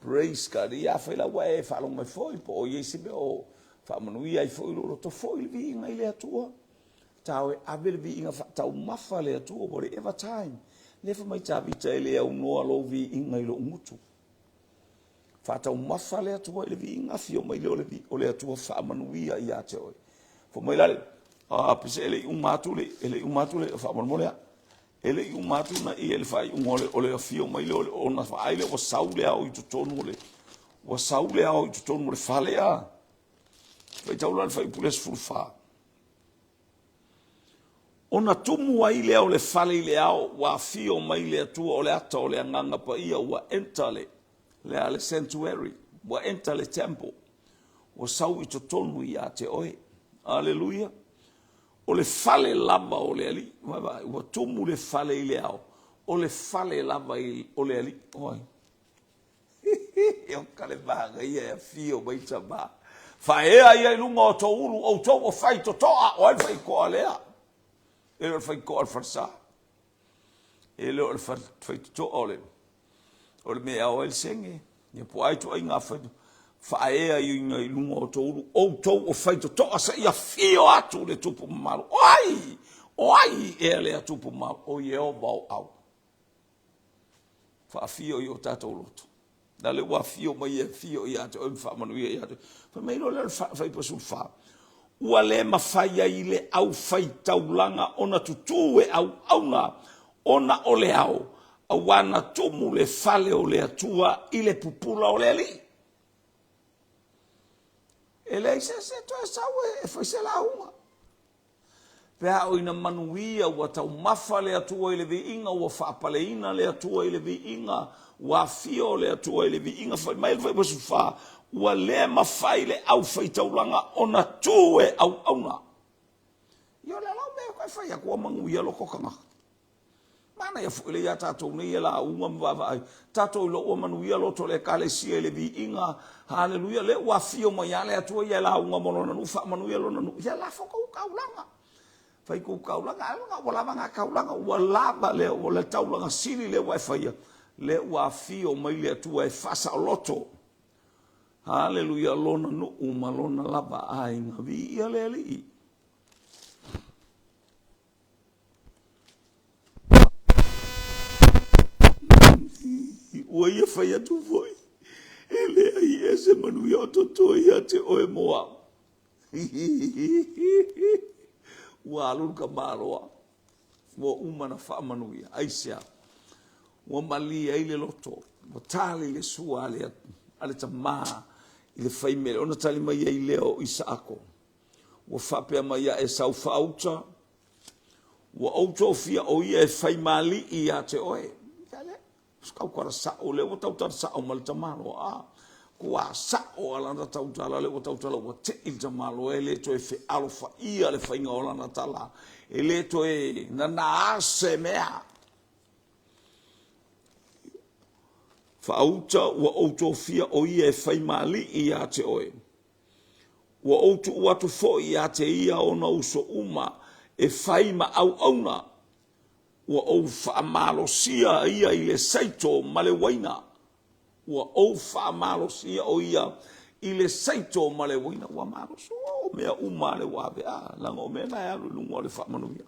Praise God. Ia afai la ua e faalogo mai foi po o i ai se mea o faamanuia ai foi lou loto, foi le viiga i le Atua. Tao e ave le viiga faataumafa le Atua, whatever time. Lea fai mai Tavita e le aunoa lou viiga i lou gutu. Faataumafa le Atua i le viiga, afio mai lea o le Atua faamanuia ia te oe. Fai mai la le, a, pese e le i uma atu le, e le i uma atu le, faamolemole a. E le i uma atu na ia le faaiuga o le, o le afio mai lea o le, ona vaai lea ua sau le ao i totonu o le, ua sau le ao i totonu o le fale a. Faitau la le fuaiupu lea 14. Ona tumu ai lea o le fale i le ao, ua afio mai le Atua o le ata o le Agaga Paia, ua enter le, le a le sanctuary, ua enter le temple, ua sau i totonu ia te oe. Aleluia. O le fale lava o le Alii. Vaavaai, ua tumu le fale i le ao, o le fale lava i, o le Alii. O ai? Oka le manaia e afio mai tama. Faaea ia i luga o tou ulu, outou o faitotoa. O ai le faitotoa lea? E le o le faitotoa o le falesa. E le o le faitotoa o le, o le mea e ao ai le sege. Ia po o a ituaiga faitotoa. Faaea i luga o tou ulu, outou o faitotoa seia afio atu le tupu mamalu. O ai? O ai ea lea tupu mamalu? O Ieova o au. Faafio i o tatou loto. Na le ua afio mai e afio ia te oe ma faamanuia ia te oe. Fai mai loa lea o le fuaiupu 14. Ua le mafai ai le aufaitaulaga ona tutū e auauna ona o le ao, auā na tumu le fale o le Atua i le pupula o le Alii. E leai se isi e toe sau e fai se lauga. Pe a oo ina manuia, ua taumafa le Atua i le viiga, ua faapaleina le Atua i le viiga, ua afio le Atua i le viiga, fai mai le fuaiupu 14, ua le mafai le aufaitaulaga ona tu e auauna. Ia o le a la mea e fai atu ua manuia loko tagata. Manaia foi le iā tatou nei e lauga ma vaavaai. Tatou iloa ua manuia loto o le Ekalesia i le viiga. Haleluia, lea ua afio mai lava le Atua ia e lauga mo Lona nuu, faamanuia Lona nuu. Ia lafo tou taulaga. Fai tou taulaga, ai ua lava na taulaga, ua lava lea, o le taulaga sili lea ua e faia. Lea ua afio mai le Atua e faasaoloto. Haleluia, Lona nuu ma Lona lava aiga. Viia le Alii. Ua ia fai atu foi, e leai ea se manuia o totoe ia te oe mo au. Ua alu le tamaloa, ua uma ona faamanuia. Aisea? Ua malie ai le loto, ua tali le sua a le tamā i le faimele, ona tali mai ai lea o Isaako, Ua faapea mai ia Esau faauta, Ua ou tofia ʻo ia e fai ma aliʻi iā te oe. Ia lea, tautala saʻo, lea ua tautala saʻo ma le tamaloa, a ua saʻo a lana tautala, lea ua tautala ua teʻi le tamaloa, e le toe fealofaia le faiga o lana tala, e le toe nanā se mea. Faauta ua ou tofia ʻo ia e fai ma aliʻi iā te oe. Ua ou tuu atu foi iā te ia ona uso uma e fai ma auauna. Ua ou faamalosia ia i le saito ma le uaina. Ua ou faamalosia ʻo ia i le saito ma le uaina. Ua malosi, o mea uma a le ua ave, a, leaga o mea na e alu i luga o le faamanuia.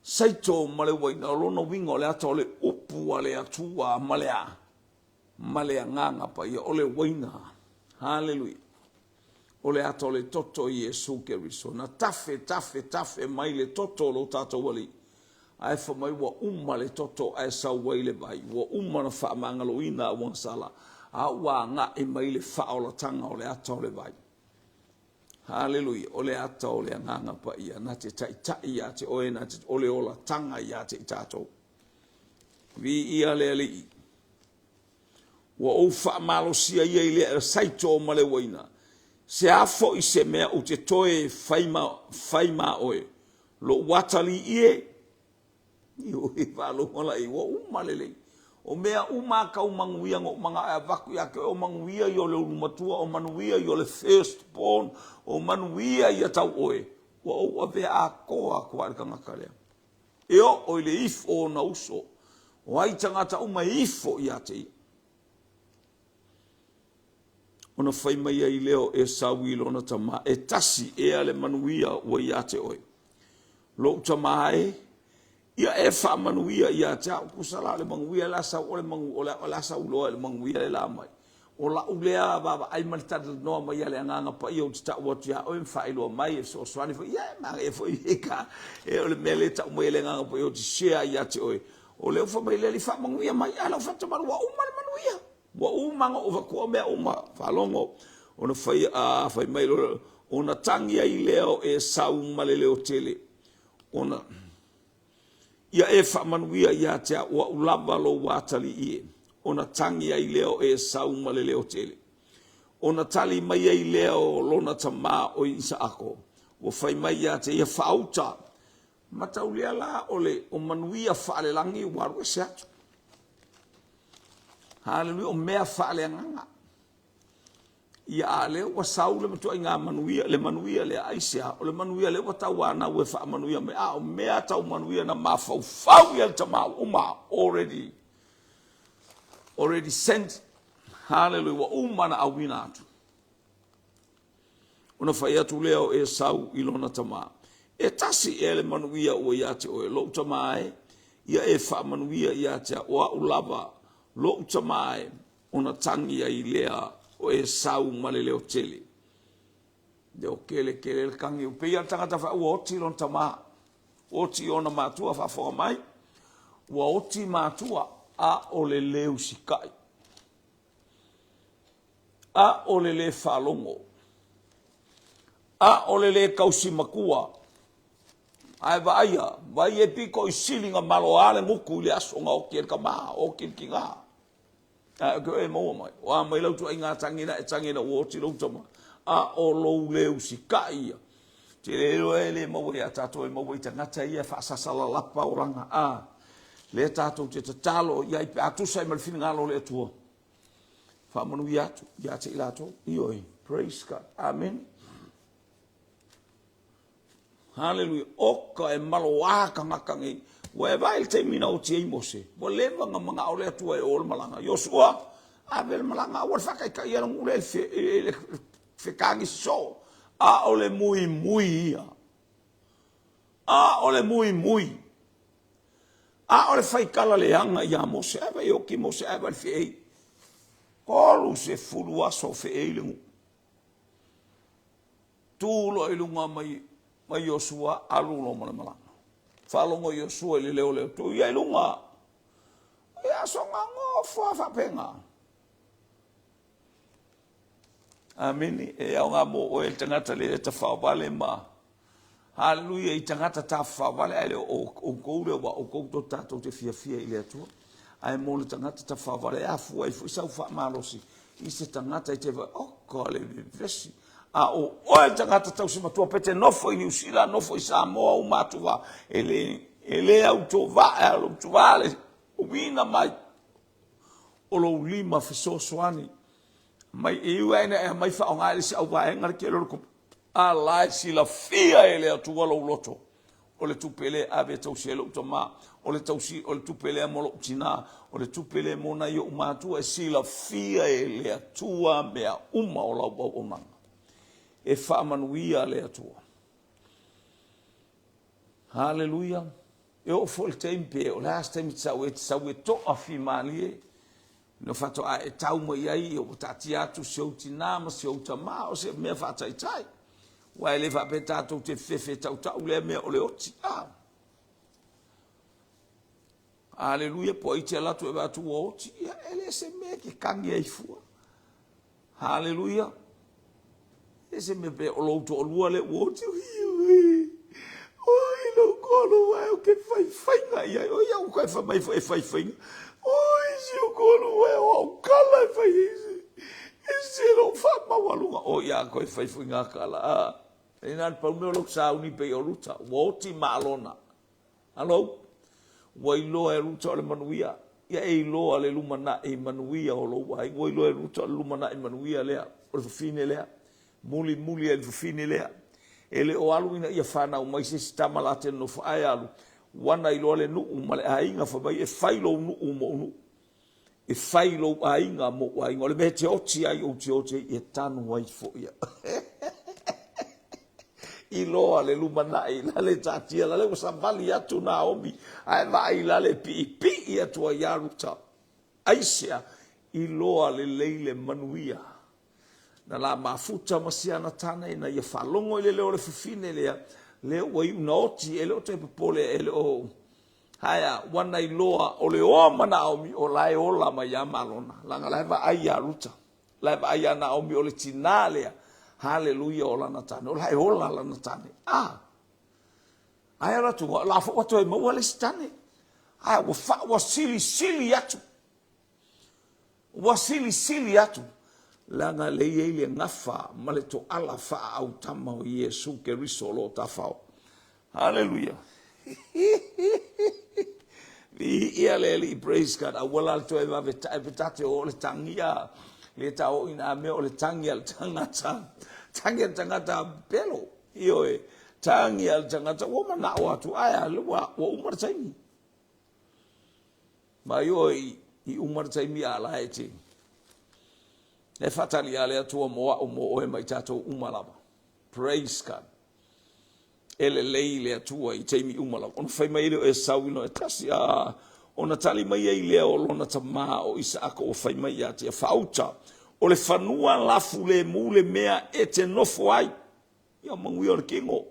Saito ma le uaina, o lona uiga o le ata o le upu a le Atua ma le a? Ma le Agaga Paia, o le uaina. Haleluia. O le ata o le toto o Iesu Keriso, na tafe, tafe, tafe mai le toto o lo tatou Alii, ae fai mai ua uma le toto ae sau ai le vai, ua uma ona faamagaloina auagasala, a ua agai mai le faaolataga o le ata o le vai. Haleluia! O le ata o le Agaga Paia na te taitai iā te oe, na te, o le olataga iā te i tātou. Viia le Alii. Ua ou faamalosia ia i le saito ma le uaina. Se a foi se mea ou te toe fai ma, fai ma oe, lou atalii e, Ioe, faalogo la i ua uma lelei. O mea uma a kau manuia na ou manao e avatu ia te oe, o manuia ia o le ulu matua, o manuia ia o le first born, o manuia ia tau oe, ua ou avea atoa atu lava i le tagata lea. E oo i le ifo o ona uso, o ai tagata uma e ifo ia te ia. Ona fai mai ai lea o Esau i lona tama, E tasi ea le manuia ua ia te oe, lou tama e? Ia e faamanuia ia te au. Tusa la o le manuia le a sau, o le manu, o le a sau loa i le manuia le la mai. O la'u lea vaavaai ma le talanoa mai a le Agaga Paia ou te ta'u atu iā oe ma faailoa mai e fesoasoani foi, ia e manaia foi e ka, e o le mea lea e ta'u mai e le Agaga Paia ou te share ia te oe. O lea ua fai mai le Alii faamanuia mai, a o lau faatamalu ua uma le manuia. Ua uma ona ou avatua mea uma, faalogo, ona fai, a, fai mai loa, ona tagi ai lea o Esau ma le leo tele, ona, Ia e faamanuia ia te au, o au lava lou atalii e, ona tagi ai lea o Esau ma le leo tele. Ona tali mai ai lea o lona tama o Isaako, ua fai mai ia te ia, Faauta, mataulia la o le o manuia faalelagi ua alu ese atu. Haleluia, o mea faaleagaga. Ia a lea ua sau le matuaiga manuia, le manuia lea, aisea? O le manuia lea ua tauanau e faamanuia mai, a o mea tau manuia na mafaufau i ai le tama ua uma, already, already sent. Haleluia, ua uma na auina atu. Ona fai atu lea o Esau i lona tama, E tasi ea le manuia ua ia te oe, lou tama e? Ia e faamanuia ia te au, o au lava lou tama e, ona tagi ai lea o Esau ma le leo tele. Leo kele kele le tagi, e pei lava le tagata fai ua oti lona tama, ua oti ona matua faafofoga mai, ua oti matua, a o le le usikai. A o le lē faalogo, a o le lē tausi matua, ae vaaia, vaai e pito i sili na maloā le gutu i le aso na oti ai le tamā, oti le tinā. Ae o ke oe e maua mai, o a mai lau tuaiga tagi na e tagi ina ua oti lou tama, a o lou lē usikai ia. Te le iloa e le maua iā tatou e maua i tagata ia e faasasa lalapa olaga, a lea tatou te tatalo i ai pe a tusa ai ma le finagalo o le Atua. Faamanuia atu ia te i latou. Ioe. Praise God. Amen. Haleluia. Oka e maloā tagata nei. Ua e vaai i le taimi na oti ai Mose. Ua leva na manao le Atua e o le malaga. Iosua, ave le malaga, aua le faataitaia le nuu lea i le fetagi sosoo. A o le muimui ia. A o le muimui. A o le faitala leaga iā Mose, ae vaai e oti Mose, ae vaai le feei. 30 aso o feei le nuu. Tu loa i luga mai, mai Iosua, alu loa ma le malaga. Faalogo Iosua i le leo o le Atua, ia i luga. Ia soga gofo lava faapena. Amene. E aoga mo oe le tagata le tafaovale ma Haleluia i tagata tafaovale ae le o outou lea ua outou to tatou te fiafia i le Atua. Ae mo le tagata tafaovale e afua ai foi sau faamalosi i se tagata e te vaai, oka le vevesi. A o oe le tagata tausi matua pe te nofo i Niu Sila, nofo i Samoa, uma atu va, e le, e le autovaa, e autovaa le uiga mai o lou lima fesoasoani mai e ui lava ina e aumai faaaoga e le isi auvaega le tele o le tupe, a la e silafia e le Atua lou loto, o le tupe lea e ave e tausi ai lou tama, o le tausi, o le tupe lea mo lou tinā, o le tupe lea mo nai ou matua, e silafia e le Atua mea uma o lau auaunaga. E faamanuia le Atua. Haleluia. E oo foi i le taimi pe o le a se taimi e te sau ai, e te sau e toafimalie, na faatoa e tau mai ai ua taatia atu si ou tinā ma si ou tamā, o se mea faataitai. Aua e le faapea tatou te fefe e tautau lea mea o le oti. A. Aleluia, po o ai te alu atu e vaai atu ua oti, ia e le se mea e te kagi ai fua. Haleluia. E se mea pe o lou toalua lea ua oti. Oi, lou toalua e, ou te faifaiga i ai. Oi, au kai fai mai foi e faifaiga. Oi, si ou toalua e, o au kala e fai ai se. E se lou faamaualuga. Oi, a koe fai foi ngā kala. A. E nā le pau mea o lou sauni pei o Ruta. Ua oti Maalona. Alou, ua iloa e Ruta o le manuia, ia e iloa le lumanai manuia o lou aiga, ua iloa e Ruta o le lumanai manuia lea, o le fafine lea, mulimuli ai le fafine lea. E le o alu ina ia fanau mai se isi tama la te nonofo ae alu, ua na iloa le nuu ma le aiga fai mai e fai lou nuu mou nuu. E fai lou aiga mou aiga. O le mea e te oti ai ou te oti ai, e tanu ai foi au. Iloa le lumanai la le taatia la le ua savali atu Naomi ae vaai la le piipii atu ai ia Ruta. Aisea? Iloa lelei le manuia. Na la mafuta ma si ana tane ina ia faalogo i le leo o le fafine lea, lea ua iu na oti, e le o toe popole, e le o Aea, ua na iloa o le oa ma Naomi o la e ola mai ia Malona, leaga la e vaai ia Ruta, la e vaai ia Naomi o le tinā lea, haleluia o lana tane, o la e ola lana tane. A! Ae alu atu, o la foi ua toe maua le isi tane. Ae ua fa, ua silisili atu. Ua silisili atu, leaga lea e i ai le gafa ma le toala faaautama o Iesu Keriso o lo o tafao. Haleluia! Viia le Alii, praise God. Aua la le toe vave tae pe ta te o le tangi a le ta o ina mea o le tangi a le tagata. Tangi a le tagata pelo. Ioe, tangi a le tagata ua manao atu ae a ua uma le taimi. Mai oe i uma le taimi a la e te e faatali a le Atua mo a'u mo oe ma i tatou uma lava. Praise God. E lelei le Atua i taimi uma lava. Ona fai mai ai lea o Esau i lona e tasi, a ona tali mai ai lea o lona tamā o Isaaka ua fai mai ia te ia, Faauta, o le fanua lafulemu le mea e te nofo ai. Ia manuia o le kino.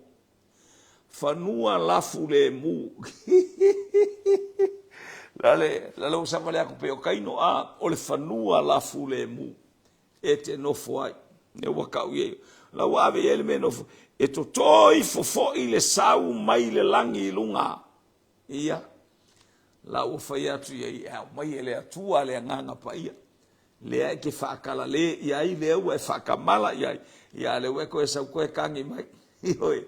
Fanua lafulemu. Lale, lale ua savali atu pei o kaino, a, o le fanua lafulemu e te nofo ai. Ne ua kau i ai. La ua ave i ai le mea e nofo. E totō ifo foi le sau mai le lagi i luga. Ia, la ua fai atu i ai, e aumai e le Atua le Agaga Paia. Lea e te faakalalē i ai, lea ua e faakamala i ai, ia a lea ua e toe sau toe tagi mai. Ioe,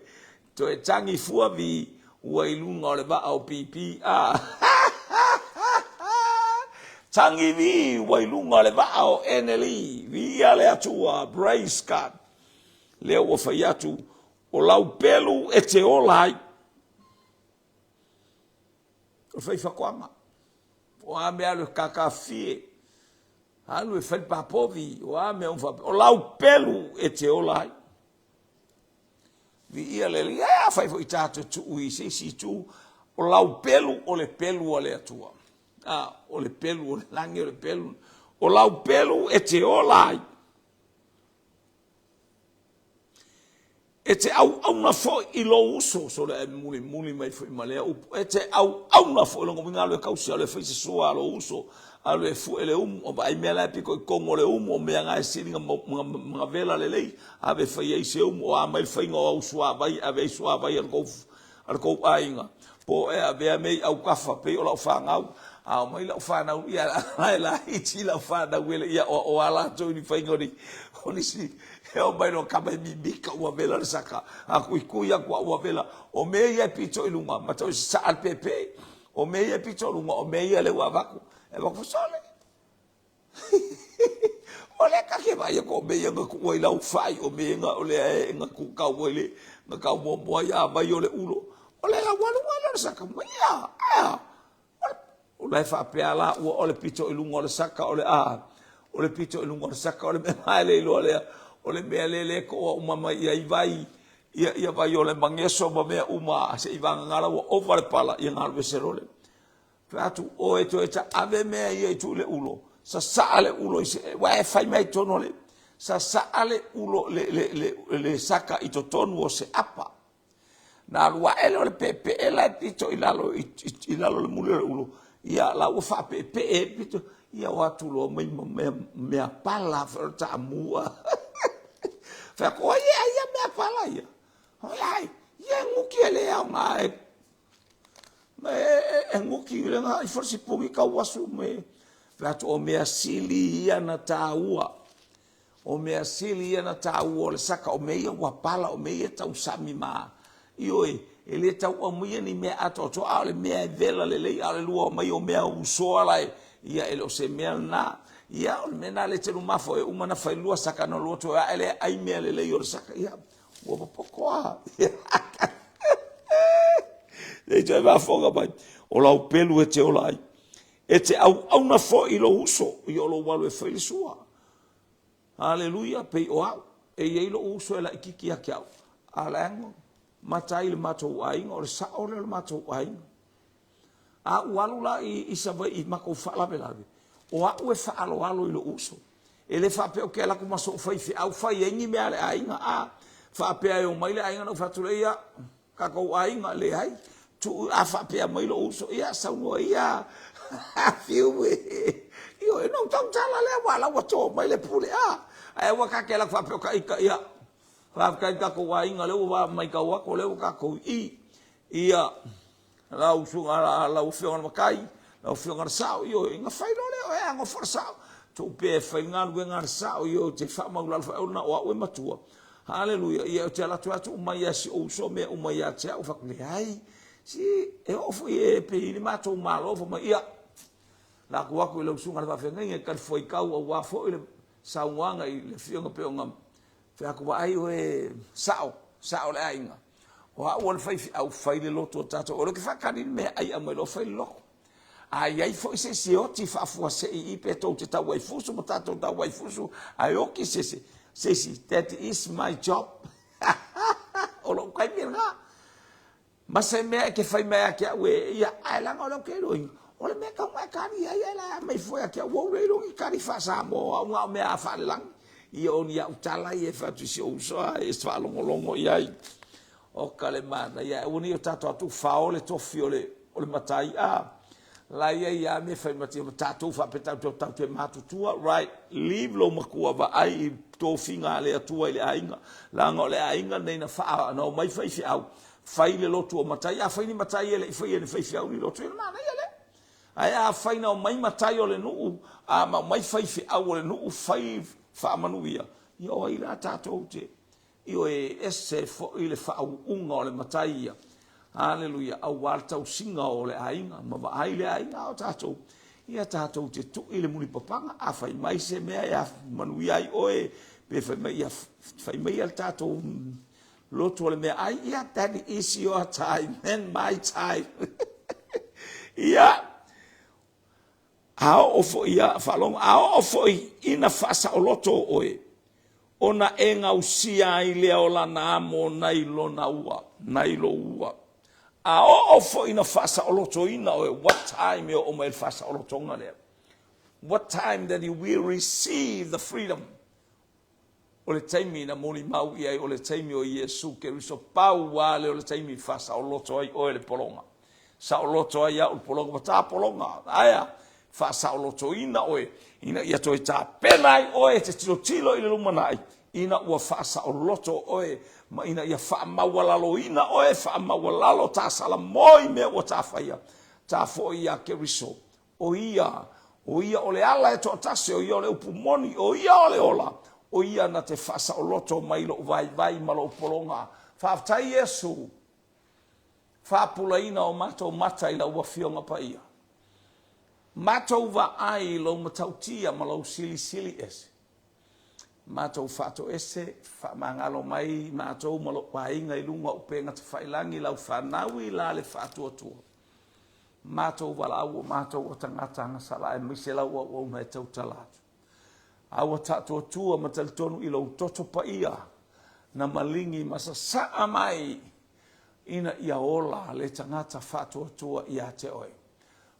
toe tagi fua vi ua i luga o le vaa o PP, a. Tagi vi ua i luga o le vaa o NLE, viia le Atua, praise God. Lea ua fai atu, o lau pelu e te ola ai. O le faifaatoaga. O a mea alu e kakafie, alu e fai le papovi, o a mea uma faapea, o lau pelu e te ola ai. Viia le Alii. Ia, afai foi tatou tuu i se isi itu, o lau pelu o le pelu a le Atua. A, o le pelu o le lagi, o le pelu, o lau pelu e te ola ai. E te auauna foi i lou uso, sole ae mulimuli mai foi ma lea upu, e te auauna foi, lona uiga alu e kausi, alu e fai se sua a lou uso, alu e fue le umu, o vaai mea la e pito i totonu o le umu, o mea na e sili na vela lelei, ave e fai ai se umu, o a mai le faiga o au suavai, e ave ai suavai a le tou aiga, po o e avea mea i autafa, pei o lau fanau, a omai lau fanau, ia la e laiti lau fanau e le i aoaoa latou i ni faiga o nisi, e omai loa tama e mimita ua vela le saka, a tuitui atu a ua vela. O mea ia e pito i luga, ma toe sasaa le pēpē. O mea ia e pito i luga, o mea ia lea ua avatu. E avatu sole. O lea ta te vaai atu o mea ia na tuu ai lau fai, o mea ia na, o lea e na tuutau ai le, na tau muamua ai a vai o le ulo. O le alu alu lea o le saka mai ia, ae a? O la e faapea la ua o le pito i luga o le saka o le a, o le pito i luga o le saka o le mea ma e le iloa lea, o le mea lea le toa uma mai i ai vai, ia, ia vai o le mageso ma mea uma se i vagana la ua ova le pala, ia na alu ese loa le. Fai atu, oe toe taave mea ia i tuu i le ulo, sasaa le ulo i se, ua e fai mai totonu o le, sasaa le ulo, le, le, le, le saka i totonu o se apa. Na alu ae lea o le peepee la e pito i lalo i, i, i lalo o le muli o le ulo, ia la ua faapeepee ai le pito, ia o atu loa mai ma mea, mea pala foi o le taamua. Fai atu, o ai e ai ia mea pala ia? Oi ai, ia e nuki e le aoga e e nuki le ga ifo le sipuni tau asu me. Fai atu, o mea sili ia na tāua. O mea sili ia na tāua o le saka, o mea ia ua pala, o mea ia tausami ma, ioe, e le tau aumaia ni mea atoatoa, a o le mea e vela lelei, a o le lua mai o mea usoa la e, ia e le o se mea lena. Ia, o le mea lena le te lumafo e uma na failua saka na lua toe ae lea ai mea lelei o le saka. Ia, ua popoto a. Nei toe mafoga mai, o lau pelu e te ola ai. E te auauna foi i lou uso, ia o lou alu e fai le sua. Aleluia, pei o au, e i ai lou uso e laitiiti ia te au, a o la e matai le matou aiga, o le sao lea o le matou aiga. A ou alu la i, i Savaii i matou faalavelave, o au e faaaloalo i lou uso. E le faapea ou te alu atu ma sou faifeau fai ai ni mea a le aiga, a faapea e omai le aiga ona ou fai atu lea, ia, Tatou aiga, leai. Tuu, a faapea mai lou uso, ia saunoa ia, fiu e. Ioe, ona ou tautala lea, aua la ua to mai le pule, a. Ae aua ta te alu atu faapea o ta ita, ia, faafetai i le tatou aiga, lea ua matau atu o lea ua tatou i i. Ia, lau susuga, lau Afioga i le Matai, lau Afioga i le Sao, ioe, ona fai loa lea, e nofo le Sao. Tuu pea e fai le galuega a le Sao, ioe, ou te faamaulalo foi au na o au e matua. Haleluia! Ia, ou te alu atu lava tuu mai lava e si ou uso mea uma ia te au. Fai atu, leai, si e oo foi e pei le matou Malo, fai mai, ia, lako atu i lau susuga i le faafeagaiga e talifuaitau aua foi le saunoaga i le afioga pei ona fai atu, vaai oe, sao, sao le aiga. O au o le faifeau, fai le lotu o tatou. O lea ou te faatali i le meaai, aumai loa fai le lotu. A i ai foi se isi e oti faafuasei i i pe tou te tau ai fusu ma tatou tau ai fusu, ae oti se isi, se isi, that is my job. O lou taimi lena. Ma se mea e te fai mai ia te au e, ia, ae leaga o lea ou te iloaina, o le mea e tatau ona e tali ai, ae la e aumai fua ia te au, ua ou le iloa ni tali faa-Samoa o au na o mea lava faalelagi. Ia o ni au tala ia e fai atu i si ou uso a e faalogologo i ai. Oka le manaia, aua ne i o tatou atu fao le tofi o le, o le matai, a la e i ai lava mea e fai ma tatou faapea tatou, tatou te matutua, right, leave lou matua vaai i tofiga a le Atua i le aiga, leaga o le aiga lenei na faa, na omai faifeau, fai le lotu o matai, afai ni matai e le i faia e ni faifeau ni lotu, ia ona manaia lea. Ae afai na omai matai o le nuu, a ma omai faifeau o le nuu fai faamanuia, ia o ai la tatou te, Ioe, e ese foi le faauuga o le matai ia. Aleluia, aua le tausiga o le aiga, ma vaai le aiga a o tatou, ia tatou te tui le mulipapaga. A fai mai se mea e manuia ai oe, pe fai mai, ia fai mai le tatou lotu o le meaai, ia, that is your time and my time. Ia, A oo foi ia, faalogo, a oo foi ina faasaoloto oe, ona e gausia ai lea o lana amo nai lona ua, nai lou ua. A oo foi ina faasaolotoina oe, what time e oo mai le faasaolotoga lea? What time that you will receive the freedom? O le taimi na molimau i ai o le taimi o Iesu Keriso, pau lava lea o le taimi i faasaoloto ai oe le pologa. Saoloto ai au le pologa, ua ta pologa, ae a? Faasaolotoina oe ina ia toe tapena ai oe e te tilotilo i le lumanai, ina ua faasaoloto oe ma ina ia faamaualaloina oe, faamaualalo ta salamo i mea ua ta faia, ta foi ia Keriso. O ia, o ia o le ala e toatasi, o ia o le upu moni, o ia o le ola, o ia na te faasaoloto mai lou vaivai ma lou pologa. Faafetai Iesu, faapulaina o matou mata i lau Afioga Paia. Matou vaai i lou matautia ma lou silisili ese. Matou faatoese, faamagalo mai matou ma lou aiga i luga o upega tafailagi, lau fanau i la le faatuatua. Matou valaau o matou o tagata agasala aemaise lau auauna e tautala atu. A ua taatuatua ma talitonu i lou toto paia na maligi ma sasaa mai ina ia ola le tagata faatuatua ia te oe.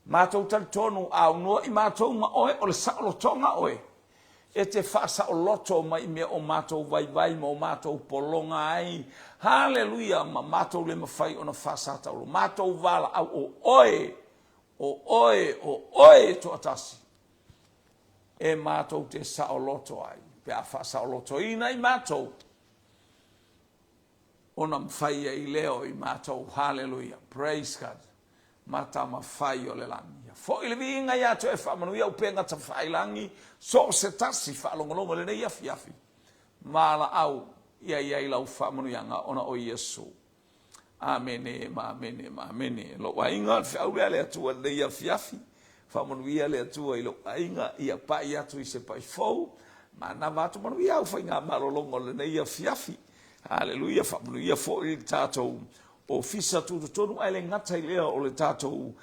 Matou talitonu a aunoa i matou ma oe o le saolotoga oe e te faasaoloto mai i mea o matou vaivai ma o matou pologa ai. Haleluia! Ma matou le mafai ona faasataulo. Matou valaau o oe, o oe, o oe e toatasi e matou te saoloto ai. Pe a faasaolotoina i matou, ona mafai ai lea o i matou. Haleluia! Praise God! Ma Tama fai o le lagi. Ia foi le viiga ia te oe, faamanuia upega tafailagi, so o se tasi faalogologo i lenei afiafi, valaau ia i ai lau faamanuiaga ona o Iesu. Amene ma amene ma amene. Lou aiga, le feau lea a le Atua i lenei afiafi, faamanuia le Atua i lou aiga, ia pai atu i se pai fou, manava atu, manuia au faiga malologa o lenei afiafi. Haleluia, faamanuia foi le tatou Ofisa Tutotonu ae le gata i lea o le tatou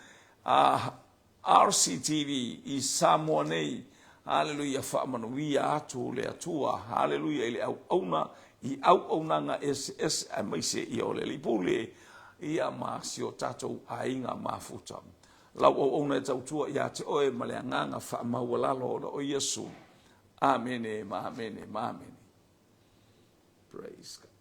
RCTV i Samoa nei. Haleluia, faamanuia atu le Atua, haleluia i le auauna i auaunaga eseese aemaise ia o le Alii Pule ia ma si o tatou aiga mafuta. Lau auauna e tautua ia te oe ma le agaga faamaualalo ona o Iesu. Amene ma amene ma amene. Praise God.